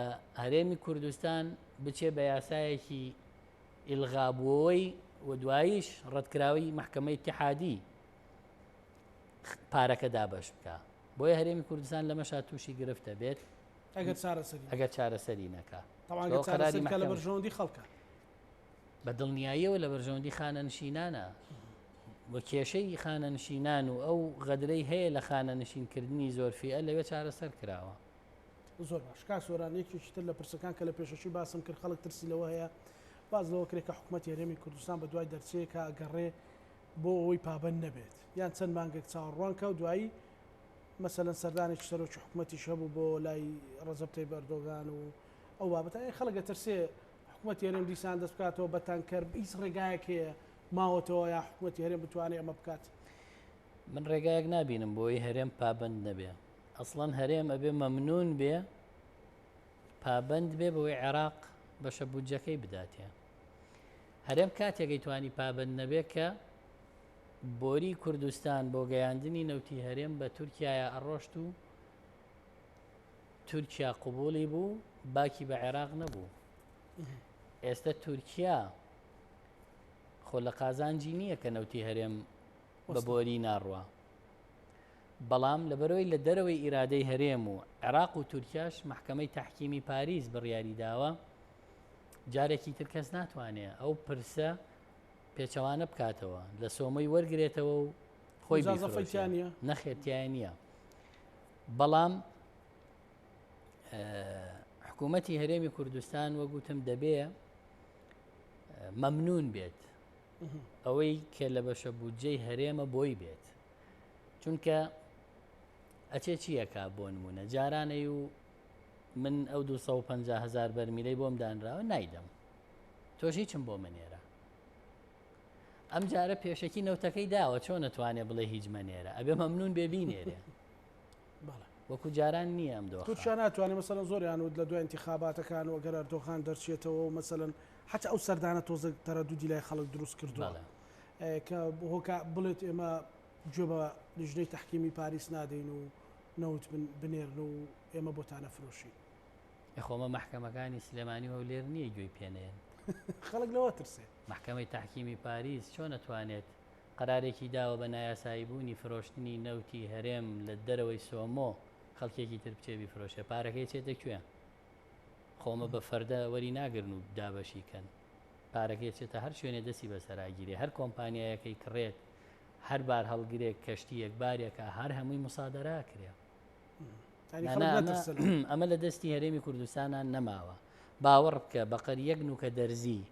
Speaker 2: هەرێمی کوردستان بچێ بە یاسایەکی ئیلغابووەوەی و دواییش ڕەتکراوی مەحکەمەی ئیتیحادی پارەکە دابەش بکە. بۆیە هەرێمی کوردستان لەمەشا تووشی گرفتە بێت
Speaker 1: ئەگەر چارەسەری
Speaker 2: ئەگەر چارەسەری نەکا.
Speaker 1: طبعا ئەگەر چارەسەری بکا لە بەرژەوەندی خەڵکە.
Speaker 2: بە دڵنیاییەوە لە بەرژەوەندی خانەنشینانە و کێشەی خانەنشینان و ئەو غەدرەی هەیە لە خانەنشینکردنی زۆر فیئە لەوێ چارەسەر کراوە.
Speaker 1: زۆر باش کاک سۆران، یەکێکی تر لە پرسەکان کە لە پێشەکی باسم کرد، خەڵک ترسی لەوە هەیە، باس لەوە کرێ کە حکوومەتی هەرێمی کوردستان بە دوای دەرچەیەکا ئەگەڕێ بۆ ئەوەی پابەند نەبێت یان چەند مانگێک چاوەڕوان کا و دوایی مەسەلەن سەردانێکی سەرۆکی حکوومەتیش هەبوو بۆ لای ڕەجەب تەیب ئەردۆگان و ئەو بابەتە، ئەی خەڵک ئەترسێ حکوومەتی هەرێم دیسان دەست بکاتەوە بە تانکەر، هیچ ڕێگایەک هەیە ماوەتەوە یا حکوومەتی هەرێم بتوانێت ئەمە بکات؟
Speaker 2: من ڕێگایەک نابینم بۆی هەرێم پابەند نەبێ. ئەسڵەن هەرێم ئەبێ مەمنون بێ پابەند بێ بەوەی عێراق بەشە بودجەکەی بداتێ. هەرێم کاتێک ئەیتوانی پابەند نەبێ کە بۆری کوردستان بۆ گەیاندنی نەوتی هەرێم بە تورکیایا ئەڕۆشت و تورکیا قبولی بوو، باکی بە عێراق نەبوو. ئێستا تورکیا خۆ لە قازانجی نییە کە نەوتی هەرێم بە بۆری ناڕوا. بەڵام لەبەرئەوەی لە دەرەوەی ئیرادەی هەرێم و عێراق و تورکیاش مەحکەمەی تەحکیمی پاریس بڕیاری داوە جارێکی تر کەس ناتوانێ ئەو پرسە پێچەوانە بکاتەوە لە سۆمۆی وەرگێتەوە و خۆی
Speaker 1: بیفرۆشێ.
Speaker 2: نەخێر تیای نییە بەڵام حکوومەتی هەرێمی کوردستان وەگوتم دەبێ مەمنون بێت ئەوەی کە لە بەشە بودجەی هەرێمە بۆی بێت چونکە ئەچێ چیەکە بۆ نمونە جارانەی و من ئەو 250 هزار بەرمیلەی بۆم دانراوە نایدەم تۆش هیچم بۆ منێرە ئەم جارە پێشەکی نەوتەکەی داوە چۆن نەتوانێ بڵێ هیچ مەنێرە ئەبێ مەمنون بێ بینێرێ وەکو جاران نییە ئەم دۆخە.
Speaker 1: تورکیا ناتوانێت مەسەلەن زۆریان وت لە دوای ئینتیخاباتەکان و ئەگەر ئەردۆغان دەرچێتەوە و مەسەلەن حتا ئەو سەردانە تۆزێک تەرەدودی لای خەڵک دروست کردووە کە هۆکا بڵێت ئێمە گوێ بە لیژنەی تەحکیمی پاریس نادەین و نەوت بنێرن و ئێمە بۆتانە فرۆشین.
Speaker 2: خۆمە مەحکەمەکانی سلێمانی و هەولێر نییە گوێی پێنێن.
Speaker 1: خەڵک لەوە ترسێ.
Speaker 2: مەحکەمەی تەحکیمی پاریس چۆن ئەتوانێت قەرارێکی داوە بە نایاسایی بوونی فرۆشتنی نەوتی هەرێم لە دەرەوەی سۆمۆ خەڵکێکی تر بچێ بیفرۆشێ پارەکەی چێتە کوێ؟ خۆمە بە فەردە وەری ناگرن و دابەشی کەن پارەکەی چێتە هەر شوێنێ دەستی بەسەراگیرێ هەر کۆمپانیایەکەی کڕێت هەر بار هەڵگرێک کەشتیەک بارێکە هەر هەمووی مسادەرا کرێ. ئەمە لە دەستی هەرێمی کوردستانە نەماوە باوەڕ بکە بەقەر یەک نوکە دەرزی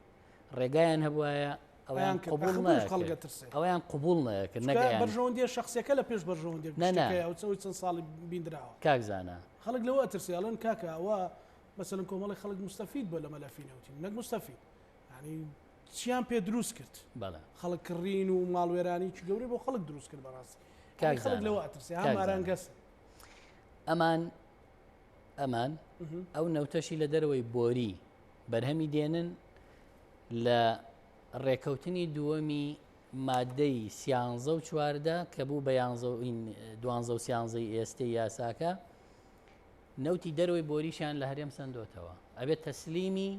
Speaker 2: ڕێگایان هەبواە ئەویان قبول ئەویان قبول نەکرد
Speaker 1: بەرژەوەندیە شخصیەکە لە پێش بەرژەوەندی ئەو چەند ساڵی بیندراوە
Speaker 2: کاک زانا
Speaker 1: خەڵک لەوە ترسێ ئەڵێن کاکە ئەوە مەسەلەن کۆمەڵی خەڵک مستەفید بووە لە مەلەفی نەوتی نەک مستەفید ینی چیان پێ دروست کرد خەڵک کڕین و ماڵوێرانی چ گەورەی بۆ خەڵک دروست کرد بەڕاستی خەڵک لەوە ئەترسێ هەماران گەس
Speaker 2: ئەمان ئەمان ئەو نەوتەشی لە دەرەوەی بۆری بەرهەمی دێنن لە ڕێکەوتنی دووەمی مادەی سیانزە و 14 کە بوو بە دوانزە و سیانزەی ئێستەی یاساکە نەوتی دەرەوەی بۆریشیان لە هەرێم سندۆتەوە ئەبێت تەسلیمی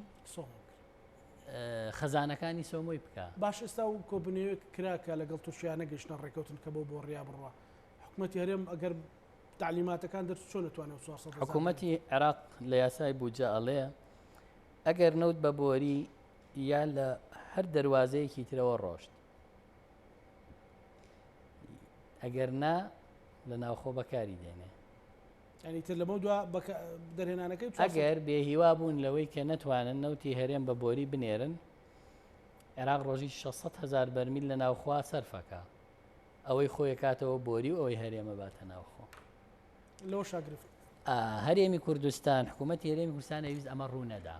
Speaker 2: خەزانەکانی سۆمۆی بکە.
Speaker 1: باش ئێستا و کۆبونەوەیەک کرا کە لەگەڵ تورکیا نەگەیشتنە ڕێکەوتن کە بەو بۆڕیا بڕوا حکومەتی هەرێم ئەگەر تەعلیماتەکان دەرچوو چۆن ئەتوانێ ئەو 400 هەزار
Speaker 2: حکومەتی عێراق لە یاسای بودجە ئەڵێ ئەگەر نەوت بە بۆری یا لە هەر دەروازەیەکی ترەوە ڕۆشت ئەگەر نا لە ناوخۆ بەکاری دێنێ.
Speaker 1: یانی تر لەمەو دوا دەرهێنانەکەی
Speaker 2: ئەگەر بێهیوا بوون لەوەی کە نەتوانن نەوتی هەرێم بە بۆری بنێرن عێراق ڕۆژی 600 هزار بەرمیل لە ناوخوا سەرفەکە ئەوەی خۆی کاتەوە بۆری و ئەوەی هەرێمە باتە ناوخۆ
Speaker 1: لەوە شاگرفت
Speaker 2: هەرێمی کوردستان حکوومەت هەرێمی کوردستان ئەویست ئەمە ڕوو نەدا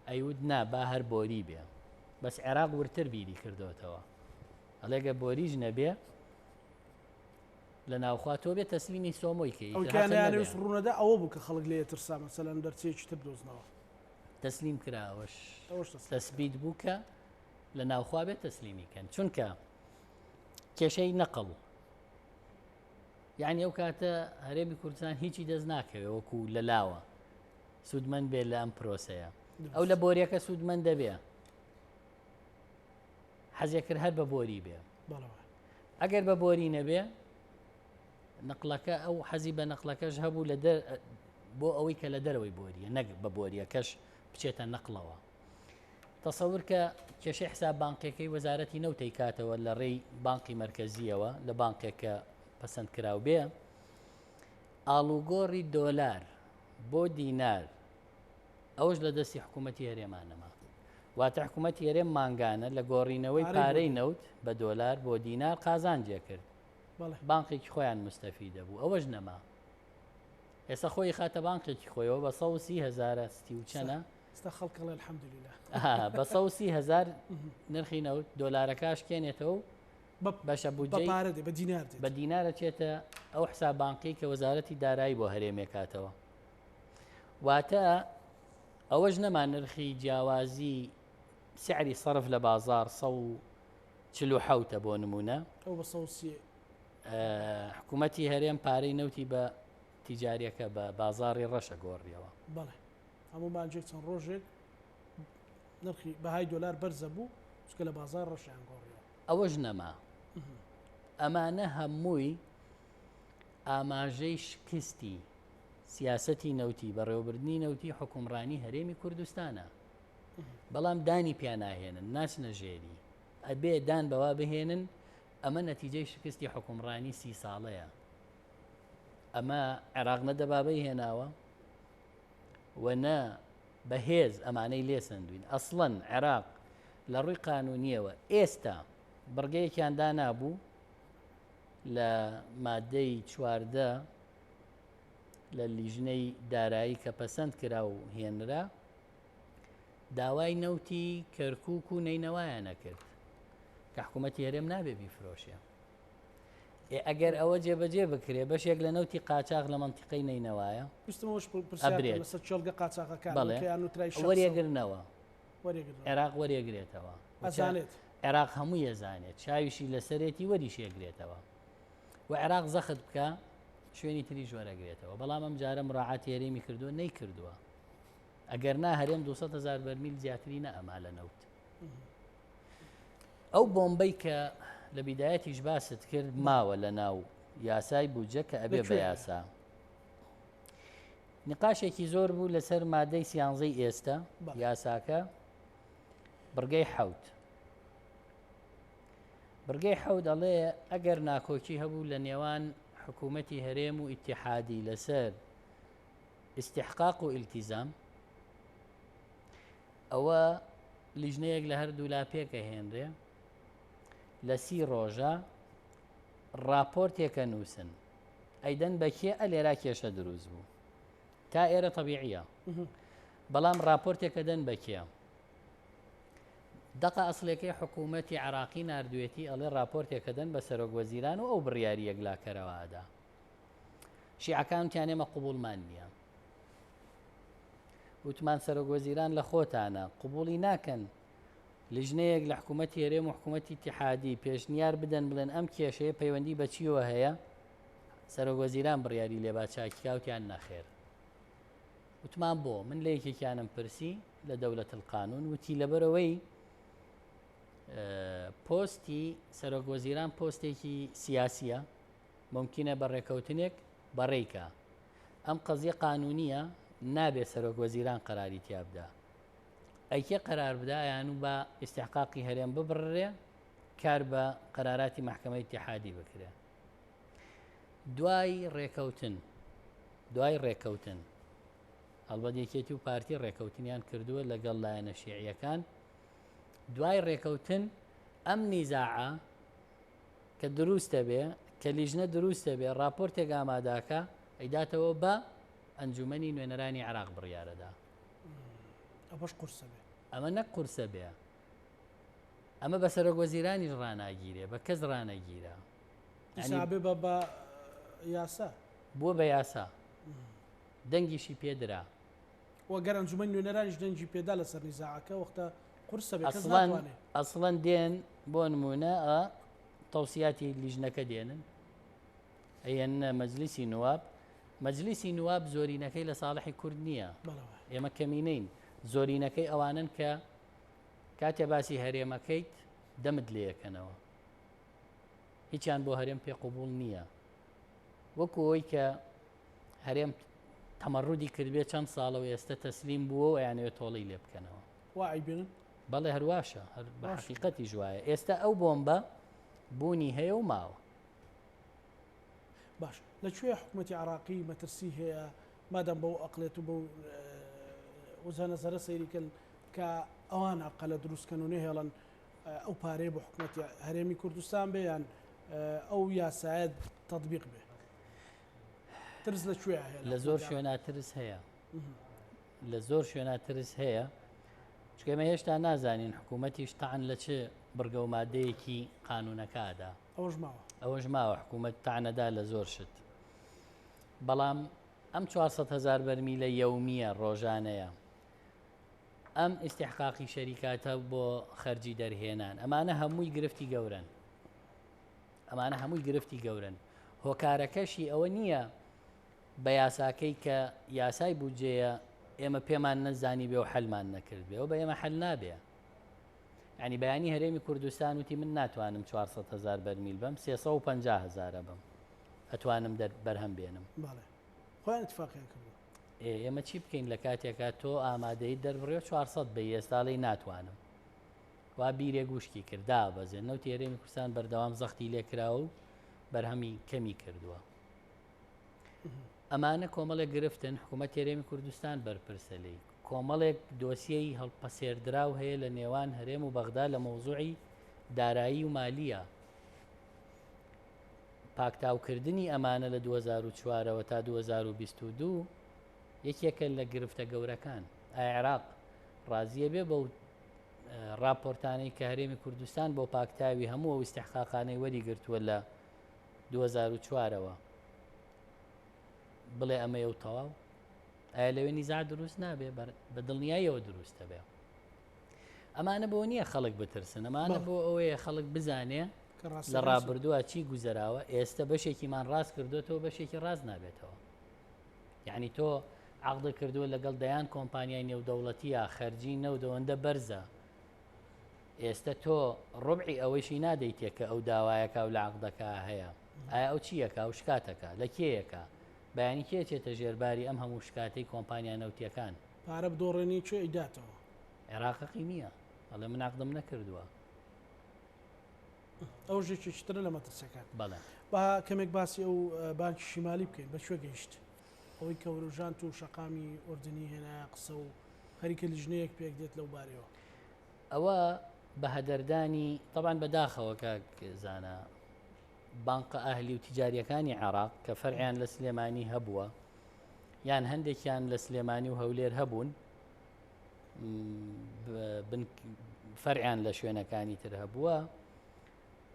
Speaker 2: ئەیوت نا با هەر بۆری بێ بەس عێراق ورتر بیری کردوتەوە ئەڵێگە بۆریش نەبێ لە ناوخوا تۆ بێ تەسلیمی سۆمۆی کەی
Speaker 1: ئەو کانیانەویست ڕوونەدا ئەوە بوو کە خەڵک لێ ترسا مەسەلەن دەرچەیەکی تر بدۆزنەوە.
Speaker 2: تەسلیم کرا ئەوەش تەسبیت بوو کە لە ناوخوا بێت تەسلیمی کەن چونکە کێشەی نەقڵ یعنی ئەو کاتە هەرێمی کوردستان هیچی دەست ناکەوێ وەکو لە لاوە سوودمەند بێ لە ئەم پرۆسەیە ئەو لە بۆریەکە سوودمەند دەبێ حەزێ کرد هەر بە بۆری بێ ئەگەر بە بۆری نەبێ نەقلەکە ئەو حەزی بە نەقلەکەش هەبوو لە دەر بۆ ئەوەی کە لە دەرەوەی بۆریە نەک بە بۆریەکەش بچێتە نەقلەوە تەسەور کە کێشەی حساب بانقیەکەی وەزارەتی نەوتەی کاتەوە لە ڕێی بانقی مرکزیەوە لە بانقێک کە پەسەند کراو بێ ئاڵوگۆڕی دۆلار بۆ دینار ئەوەش لە دەستی حکوومەتی هەرێما نەما. واتە حکوومەتی هەرێم مانگانە لە گۆڕینەوەی پارەی نەوت بە دۆلار بۆ دینار قازانجێ کرد. بانقێکی خۆیان مستەفیدە بوو ئەوەش نەما. ئێستا خۆی خاتە بانقێکی خۆیەوە بە 130 هەزارە ستی و چەنە
Speaker 1: ئێستا خەڵک ئەڵێ الحمدلله
Speaker 2: بە 130 هەزار نرخی نەوت دۆلارەکە شکێنێتەوە و بەشە بودجەی
Speaker 1: پارە دێ بە دینار دێت
Speaker 2: بە دینارە چێتە ئەو حساب بانقی کە وەزارەتی دارایی بۆ هەرێمێ کاتەوە. واتە ئەوەش نەما نرخی جیاوازی سعری سەرف لە بازار 147 بۆ نمونە
Speaker 1: ئەو بە 130
Speaker 2: حکوومەتی هەرێم پارەی نەوتی بە تیجاریەکە بە بازاری ڕەشە گۆڕیەوە
Speaker 1: بەڵێ هەموو مانجێک چەند ڕۆژێک نرخی بەهای دۆلار بەرزە بوو چکە لە بازار ڕەشیان گۆڕیەوە
Speaker 2: ئەوەش نەما ئەمانە هەمووی. ئاماژەی شکستی سیاسەتی نەوتی، بەڕێوەبردنی نەوتی حوکمڕانی هەرێمی کوردستانە. بەڵام دانی پیا ناهێنن، ناچنە ژێری. ئەبێ دان بەوە بهێنن ئەمە نەتیجەی شکستی حوکمڕانی سی ساڵەیە. ئەمە عێراق نە دەبابەی هێناوە و نە بەهێز ئەمانەی لێسەندوین. ئەسڵەن عێراق لە ڕووی قانونیەوە ئێستا بڕگەیەکیان دانابوو لە مادەی 14 لە لیژنەی دارایی کە پەسەند کرا و هێنرا داوای نەوتی کەرکک و نەینەوایانە کرد کە حکوومەتی هەرێم نابێ بیفرۆشێ. ئێ ئەگەر ئەوە جێبەجێ بکرێ بەشێک لە نەوتی قاچاخ لە مەنتیقەی نەینەوایە
Speaker 1: ویستم ئەوەش پرسیار بکەم
Speaker 2: ئەبرێت.
Speaker 1: لەسەر کێڵگە قاچاخەکان
Speaker 2: بەڵێ
Speaker 1: کە یان نوترای شەخسە و
Speaker 2: وەریەگرنەوە.
Speaker 1: وەریەگرنەوە.
Speaker 2: عێراق وەریەگرێتەوە.
Speaker 1: ئەزانێت.
Speaker 2: عێراق هەمووی ئەزانێت چاویشی لەسەرێتی وەریشیەگرێتەوە و عێراق زەخت بکا شوێنی تریش وەرەگرێتەوە بەڵام ئەم جارە مراعاتی هەرێمی کردووە نەیکردووە ئەگەر نا هەرێم 200 هزار بەرمیل زیاتری نەئەما لە نەوت. ئەو بۆمبەی کە لە بیدایەتیش باست کرد ماوە لە ناو یاسای بودجە کە ئەبێ بە یاسا. نقاشێکی زۆر بوو لەسەر مادەی سیانزەی ئێستا یاساکە بڕگەی حەوت. بڕگەی حەوت ئەڵێ ئەگەر ناکۆکی هەبوو لە نێوان حکوومەتی هەرێم و ئیتیحادی لەسەر ئیستحقاق و ئیلتیزام ئەوە لیژنەیەک لە هەردوولا پێکەهێنرێ لە سی ڕۆژە ڕاپۆرتێکە نووسن ئەیدەن بە کێ ئە لێرا کێشە دروست بوو تا ئێرە تەبیعیە بەڵام ڕاپۆرتێکە دەن بە کێ دەقە ئەسلەکەی حکوومەتی عراقی نردوێتی ئەڵێ راپۆرتێکە دەن بە سەرۆک وەزیران و ئەو بڕیاری یەکلاکەرەوەدا شیعەکان وتیان ئێمە قوبوڵمان نییە وتمان سەرۆک وەزیران لە خۆتانە قوبوڵی ناکەن لیژنەیەک لە حکوومەتی هەرێم و حکوومەتی ئیتیحادی پێشنیار بدەن بڵێن ئەم کێشەیە پەیوەندی بە چیەوە هەیە سەرۆک وەزیران بڕیاری لێبا چاکیکاوتیان نەخێر وتمان بۆ من لە یەکێکیانم پرسی لە دەولەت القانون وتی لەبەرەوەی پۆستی سەرۆک وەزیران پۆستێکی سیاسیە مومکینە بە ڕێکەوتنێک بەڕێی کا. ئەم قەزیە قانونیە نابێ سەرۆک وەزیران قەراری تیا بدا. ئەی کێ قەرار بدا یان و با ئیستحقاقی هەرێم ببڕرێ کار بە قەراراتی مەحکەمەی ئیتیحادی بکرێ. دوای ڕێکەوتن دوای ڕێکەوتن هەڵبەت یەکێتی و پارتی ڕێکەوتنیان کردووە لەگەڵ لایەنە شیعیەکان دوای ڕێکەوتن ئەم نیزاعە کە دروست ئەبێ، کە لیژنە دروست ئەبێ ڕاپۆرتێک ئاماداکا ئەیداتەوە بە ئەنجومەنی نوێنەرانی عێراق بڕیارەدا.
Speaker 1: ئەمەش قورسە بێ.
Speaker 2: ئەمە نەک قورسە بێ ئەمە بە سەرۆک وەزیرانیش ڕاناگیرێ بە کەس ڕانەگیرا.
Speaker 1: ئیسا بێ بە بە یاسا.
Speaker 2: بووە بە یاسا دەنگیشی پێدرا.
Speaker 1: وە گەر ئەنجومەنی نوێنەرانیش دەنگی پێدا لەسەر نیزاعەکە وەختە قورسە بێ کەس
Speaker 2: ئەسڵەن
Speaker 1: ناتوانێ.
Speaker 2: ئەسڵەن دێن بۆ نمونە ئە تەوسیاتی لیژنەکە دێنن ئەیەننە مەجلیسی نواب مەجلیسی نواب زۆرینەکەی لە ساڵحی کورد نییە
Speaker 1: بەڵێ وایە.
Speaker 2: ئێمە کەمینەین زۆرینەکەی ئەوانن کە کاتێ باسی هەرێمەکەیت دەمت لێیەکەنەوە هیچیان بۆ هەرێم پێ قوبوڵ نییە وەکو ئەوەی کە هەرێم تەمەڕودی کردبێ چەند ساڵە و ئێستە تەسلیم بووە و ئەیانەوێت تۆڵەی لێ بکەنەوە.
Speaker 1: وا ئەیبینن؟
Speaker 2: بەڵێ هەر واشە، هەر بە حەقیقەتیش وایە. ئێستە ئەو بۆمبە بوونی هەیە و ماوە.
Speaker 1: باش لە کوێ حکومەتی عراقی مەترسی هەیە مادام بەو ئەقلێت و بەو وزە نەزەرە سەیری کەن کە ئەوان ئەقەلە دروستکەن و نەهێڵن ئەو پارەیە بۆ حکومەتی هەرێمی کوردستان بێ یان ئەو یاسایە تەطبیق بێ؟ ترس لە کوێ هەیە؟
Speaker 2: لە زۆر شوێنا ترس هەیە لە زۆر شوێنا ترس هەیە چونکە ئێمە هێشتا نازانین حکوومەتیش تەعن لە چ بڕگە و مادەیەکی قانونەکەدا
Speaker 1: ئەوەش ماوە
Speaker 2: ئەوەش ماوە حکوومەت تەعنەدا لە زۆر شت بەڵام ئەم 400 هزار بەرمیلە یەومیە ڕۆژانەیە ئەم ئیستحقاقی شەریکاتە بۆ خەرجی دەرهێنان ئەمانە هەمووی گرفتی گەورن ئەمانە هەمووی گرفتی گەورەن هۆکارەکەشی ئەوە نییە بە یاساکەی کە یاسای بودجەیە ئێمە پێمان نەزانی بێ و حەلمان نەکرد بێ و بە ئێمە حەل نابێ ینی بەیانی هەرێمی کوردستان وتی من ناتوانم 400 هزار بەرمیل بم 350 هزارە بم. ئەتوانم دەر بەرهەم بێنم.
Speaker 1: بەڵێ خۆیان ئیتفاقیان کردووە.
Speaker 2: ئێ ئێمە چی بکەین لە کاتێکا تۆ ئامادەیت دەربڕێ 400 بەی ئێستا ئەڵێی ناتوانم. وا بیرێک وشکی کرد دابەزێ نەوتی هەرێمی کوردستان بەردەوام زەختی لێکراوە و بەرهەمی کەمی کردووە. ئەمانە کۆمەڵێک گرفتن حکوومەت هەرێمی کوردستان بەرپرسە لێی. کۆمەڵێک دۆسیەی هەڵپەسێردراو هەیە لە نێوان هەرێم و بەغدا لە مەوزوعی دارایی و مالیە. پاکتاوکردنی ئەمانە لە 2004 ەوە تا 2022 یەکێکە لە گرفتە گەورەکان. ئایا عێراق ڕازیە بێ بەو ڕاپۆرتانەی کە هەرێمی کوردستان بۆ پاکتاوی هەموو ئەو ئیستحقاقانەی وەریگرتووە لە 2004ەوە بڵێ ئەمەیە و تەواو؟ ئایا لەوێ نیزاع دروست نابێ؟ بە دڵنیاییەوە دروستە بێ. ئەمانە بۆ نییە خەڵک بترسن، ئەمانە بۆ ئەوەیە خەڵک بزانێ لە ڕابردووە چی گوزەراوە، ئێستا بەشێکیمان ڕاست کردوێتەوە، بەشێکی ڕاست نابێتەوە. یعنی تۆ عقدە کردووە لەگەڵ دەیان کۆمپانیای نێودەوڵەتیە خەرجی نەودەوەندە بەرزە ئێستا تۆ ڕبعی ئەوەیشی نادەیتێ کە ئەو داوایەکە و لە عقدەکە هەیە ئایا ئەو چیەکە و شکاتەکە لە کێیەکە بەیانی کێ ئەچێتە ژێر باری ئەم هەموو شکاتەی کۆمپانیا نەوتیەکان؟
Speaker 1: پارە بدۆڕێنی کێ ئەیداتەوە؟
Speaker 2: عێراق هەقی نییە ئەڵێ من عەقدم نەکردووە.
Speaker 1: ئەوەش یەکێکی ترە لە مەترسیەکان.
Speaker 2: بەڵێ.
Speaker 1: با کەمێک باسی ئەو بانکی شیمالی بکەین بە کوێ گەیشت؟ ئەوەی کە وروژانت و شەقامی ئوردنی هێنایە قسە و خەریکە لیژنەیەک پێک دێت لەو بارەیەوە.
Speaker 2: ئەوە بە هەدەردانی تەبعەن بەداخەوە کاک زانا بانقە ئەهلی و تیجاریەکانی عێراق کە فەرعیان لە سلێمانی هەبووە یان هەندێکیان لە سلێمانی و هەولێر هەبوون فەرعیان لە شوێنەکانی تر هەبووە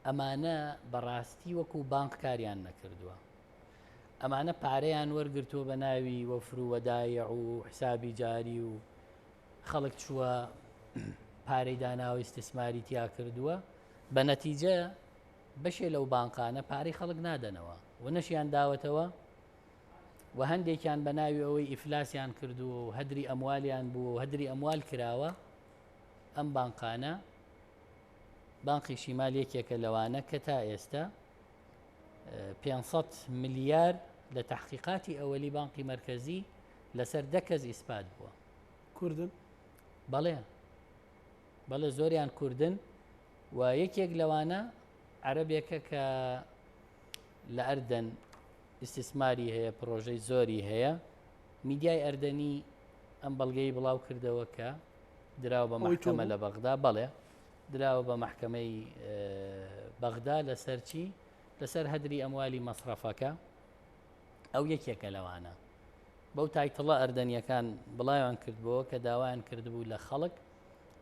Speaker 2: ئەمانە بەڕاستی وەکو بانق کاریان نەکردووە ئەمانە پارەیان وەرگتووە بە ناوی وەفر و وەدایع و حسابی جاری و خەڵک چووە پارەی داناوە ئیستیسماری تیا کردووە بە نەتیجە بەشێ لەو بانقانە پارەی خەڵک نادەنەوە و نەشیان داوەتەوە و هەندێکیان بە ناوی ئەوەی ئیفلاسیان کردووە و هەدری ئەموالیان بووە و هەدری ئەموال کراوە ئەم بانقانە بانقی شیمال یەکێکە لەوانە کە تا ئێستا 500 ملیار لە تحقیقاتی ئەوەلی بانقی مرکزی لەسەر دە کەس ئیسپات بووە.
Speaker 1: کوردن؟
Speaker 2: بەڵێ بەڵێ زۆریان کوردن و یەکێک لەوانە عەرەبێکە کە لە ئەردەن ئیستیسماری هەیە پرۆژەی زۆری هەیە میدیای ئەردەنی ئەم بەڵگەی بڵاو کردەوە کە دراوە بە مەحکەمە لە بەغدا بەڵێ دراوە بە مەحکەمەی بەغدا لەسەر چی لەسەر هەدری ئەموالی مەسرەفەکە ئەو یەکێکە لەوانە بەو تایتڵە ئەردەنیەکان بڵاویان کردبووە کە داوایان کردبوو لە خەڵک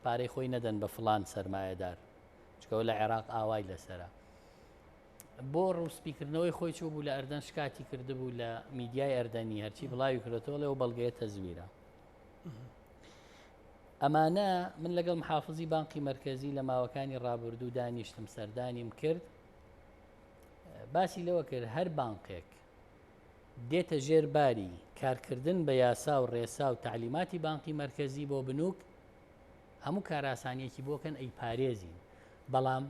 Speaker 2: پارەی خۆی نەدەن بە فڵان سەرمایەدار چکەوە لە عێراق ئاوای لەسرە بۆ ڕووسپیکردنەوەی خۆی چوو بوو لە ئەردەن شکاتی کردبوو لە میدیای ئەردەنی هەرچی بڵاوی کردەوە لەو بەڵگەیە تەزویرە ئەمانە من لەگەڵ محافزی بانقی مرکزی لە ماوەکانی ڕابردوو دانیشتم سەردانیم کرد باسی لەوە کرد هەر بانقێک دێتە ژێر باری کارکردن بە یاسا و ڕێسا و تەعلیماتی بانقی مەرکەزی بۆ بنوک هەموو کارئاسانیەکی بۆ کەن ئەیپارێزین بەڵام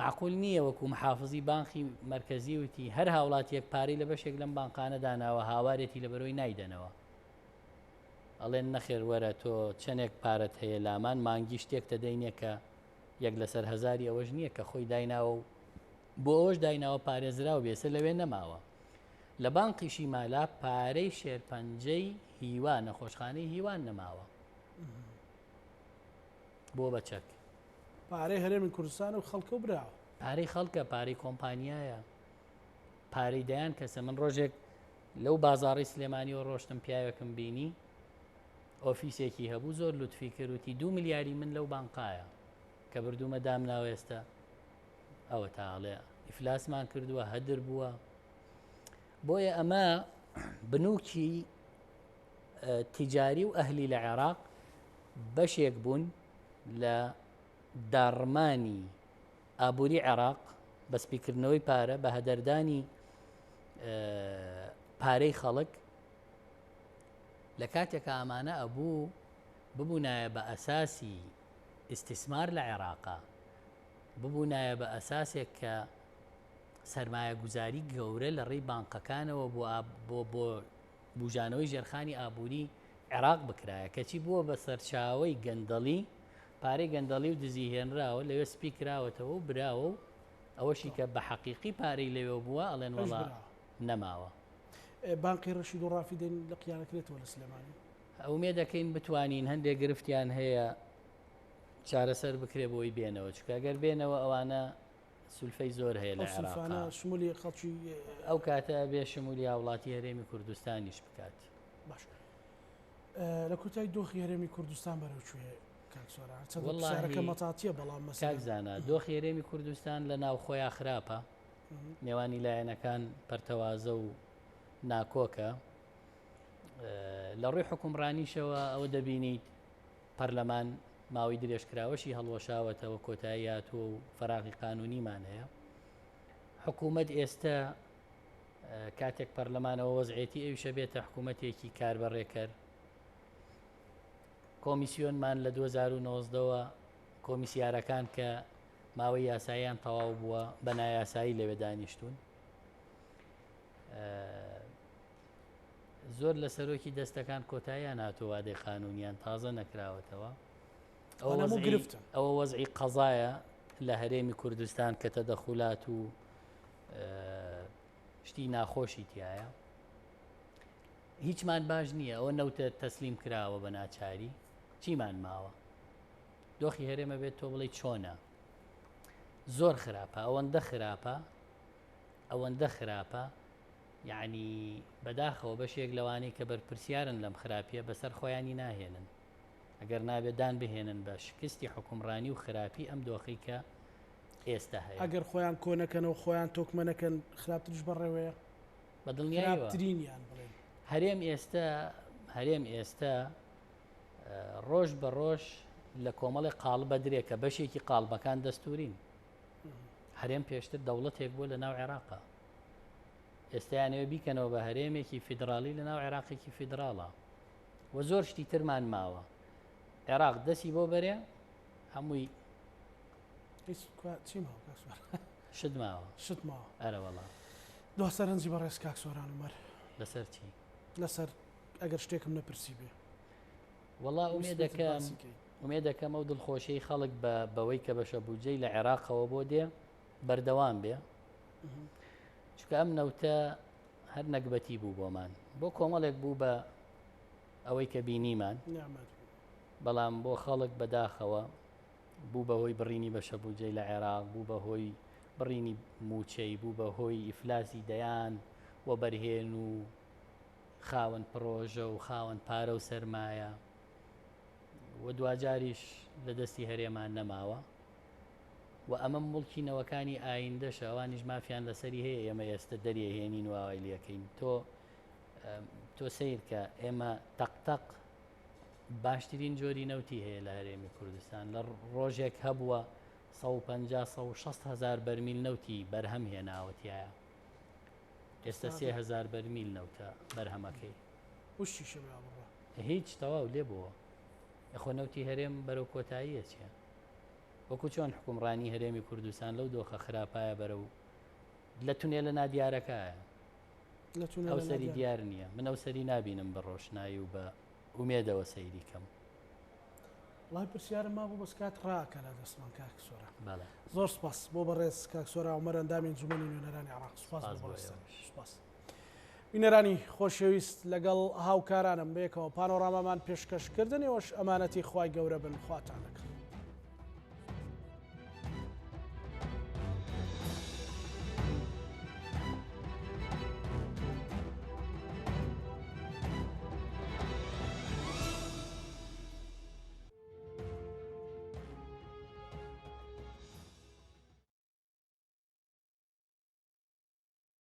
Speaker 2: معقول نییە وەکو محافزی بانقی مەرکەزی وتی هەر هاوڵاتیەک پارەی لە بەشێک لەم بانقانە داناوە هاوارێتی لە بەرۆی نایدەنەوە ئەڵێن نەخێر وەرە تۆ چەندێک پارەت هەیە لامان مانگی شتێک تەدەینێ کە یەک لەسەر هەزاری ئەوەش نییە کە خۆی دایناوە و بۆ ئەوەش دایناوە پارێزراو بێ ئێستا لەوێ نەماوە. لە بانقی شیمالا پارەی شێرپەنجەی هیوا نەخۆشخانەی هیوا نەماوە. بۆ بە چەک.
Speaker 1: پارەی هەرێمی کوردستان و خەڵکە و براوە.
Speaker 2: پارەی خەڵکە، پارەی کۆمپانیایە، پارەی دەیان کەسە. من ڕۆژێک لەو بازاڕی سلێمانیەوە ڕۆشتم پیاوێکم بینی ئۆفیسێکی هەبوو زۆر لوتفی کرد وتی دوو ملیاری من لەو بانقایە کە بردوومە دامناوە ئێستا ئەوەتا ئەڵێ ئیفلاسمان کردووە هەدر بووە بۆیە ئەمە بنوکی تیجاری و ئەهلی لە عێراق بەشێک بوون لە داڕمانی ئابووری عێراق بە سپیکردنەوەی پارە بە هەدەردانی پارەی خەڵک لە کاتێکا ئەمانە ئەبوو ببوونایە بە ئەساسی ئیستیسمار لە عێراقا ببوونایە بە ئەساسێک کە سەرمایەگوزاری گەورە لە ڕێی بانقەکانەوە بۆ بۆ بۆ بوژانەوەی ژێرخانی ئابووری عێراق بکرایە، کەچی بووە بە سەرچاوەی گەندەڵی، پارەی گەندەڵی و دزی هێنراوە لەوێ سپی کراوەتەوە و براوە و ئەوەشی کە بە حەقیقی پارەی لەوێ بووە ئەڵێن وەڵا نەماوە.
Speaker 1: بانقی ڕەشید و ڕافیدەین لقیان ئەکرێتەوە لە سلێمانی؟
Speaker 2: ئومێدەکەین بتوانین، هەندێک گرفتیان هەیە چارەسەر بکرێ بۆی بێنەوە، چونکە گەر بێنەوە ئەوانە سولفەی زۆر هەیە لە عێراقا.
Speaker 1: شمولی خەڵکی
Speaker 2: ئەو کاتە بێ شمولی هاوڵاتی هەرێمی کوردستانیش بکات.
Speaker 1: باش لە کۆتای دۆخی هەرێمی کوردستان بەرەو کوێ کاک سۆران؟ چەند پرسیارەکە مەتاتیە بەڵام مەسەلەن
Speaker 2: کاک زانا دۆخی هەرێمی کوردستان لە ناوخۆیا خراپە، نێوانی لایەنەکان پەرتەوازە و ناکۆکە. لە ڕووی حکومڕانیشەوە ئەوە دەبینیت پەرلەمان ماوەی درێژکراوەشی هەڵوەشاوەتەوە، کۆتایی هاتووە و فەراغی قانونیمان هەیە. حکوومەت ئێستا کاتێک پەرلەمانەوە وەزعێتی ئەویشە بێتە حکوومەتێکی کاربەڕێکەر. کۆمیسیۆنمان لە 2019ەوە کۆمیسیارەکان کە ماوەی یاساییان تەواو بووە بە نایاسایی لەوێ دانیشتون. زۆر لە سەرۆکی دەستەکان کۆتاییان هاتووە وادەی قانونیان تازە نەکراوەتەوە. ئەوە وەزعی قەزایە لە هەرێمی کوردستان کە تەدەخولات و شتی ناخۆشی تایە. هیچمان باش نییە، ئەوە نەوتە تەسلیم کراوە بە ناچاری، چیمان ماوە؟ دۆخی هەرێمە بێت تۆ بڵێ چۆنە؟ زۆر خراپە، ئەوەندە خراپە، ئەوەندە خراپە یەعنی بەداخەوە بەشێک لەوانەی کە بەرپرسیارن لەم خراپیە بەسەر خۆیانی ناهێنن ئەگەر نابێت دان بهێنن بە شکستی حوکمڕانی و خراپی ئەم دۆخەی کە ئێستا هەیە.
Speaker 1: ئەگەر خۆیان کۆ نەکەنەوە خۆیان تۆکمە نەکەن خراپتریش بەڕێوەیە؟
Speaker 2: بە دڵنیاییەوە.
Speaker 1: خراپترینیان بڵێن.
Speaker 2: هەرێم ئێستا هەرێم ئێستا ڕۆژ بە ڕۆژ لە کۆمەڵێک قاڵبە درێ کە بەشێکی قاڵبەکان دەستورین. هەرێم پێشتر دەوڵەتێک بووە لە ناو عێراقا. ئێستا یانەوێ بیکەنەوە بە هەرێمێکی فیدراڵی لە ناو عێراقێکی فیدراڵە و زۆر شتی ترمان ماوە عێراق دەسی بۆ بەرێ هەمووی شت ماوە
Speaker 1: شت ماوە
Speaker 2: ئەرە وەڵا
Speaker 1: دو سەرنجی بەڕێز کاک سۆران عومەر
Speaker 2: لەسەر چی
Speaker 1: لەسەر ئەگەر شتێکم نەپرسی بێ
Speaker 2: وەڵا ئومێدەکەم ئومێدەکەم ئەو دڵخۆشیی خەڵک بە بەوەی کە بەشە بودجەی لە عێراقەوە بۆ دێ بەردەوام بێ چونکە ئەم نەوتە هەر نەگبەتی بوو بۆمان بۆ کۆمەڵێک بوو بە ئەوەی کە بینیمان بەڵام بۆ خەڵک بەداخەوە بوو بەهۆی بڕینی بەشە بودجەی لە عێراق بوو بەهۆی بڕینی موچەی بوو بەهۆی ئیفلاسی دەیان و بەرهێن و خاوەن پرۆژە و خاوەن پارە و سەرمایە و دواجاریش لە دەستی هەرێمان نەماوە و ئەمە موڵکی نەوەکانی ئایندەشە ئەوانیش مافیان لەسەری هەیە ئێمە ئێستە دەریەهێنین و ئاوای لەکەین تۆ تۆ سیر کە ئێمە تەق تەق باشترین جۆری نەوتی هەیە لە هەرێمی کوردستان لە ڕۆژێک هەبووە 150 160 هزار بەرمیل نەوتی بەرهەم هێناوەتیایە ئێستا 3000 بەرمیل نەوتە بەرهەمەکەی هیچ تەواو لێ بووە یخۆ نەوتی هەرێم بەرەو کۆتاییە چیە وەکو چۆن حوکمڕانی هەرێمی کوردستان لەو دۆخە خراپایە بەرەو لە تونێلە نادیارەکایە. ئەو سەری دیار نییە. من ئەو سەری نابینم بە ڕۆشنایی و بە ئومێدەوە سەیری کەم.
Speaker 1: وەڵای پرسیارم مابوو بەس کات ڕاکە لە دەستمان کاک سۆران. بەڵێ. زۆر سپاس بۆ بەڕێز کاک سۆران عومەر ئەندامی ئەنجومەنی نوێنەرانی عێراق. سپاس بۆ بەڕێزتان. سپاس. بینەرانی خۆشەویست لەگەڵ هاوکارانم بەیەکەوە پانۆرامامان پێشکەش کردن ئێوەش ئەمانەتی خوای گەورە بن خواتان لەگەڵ.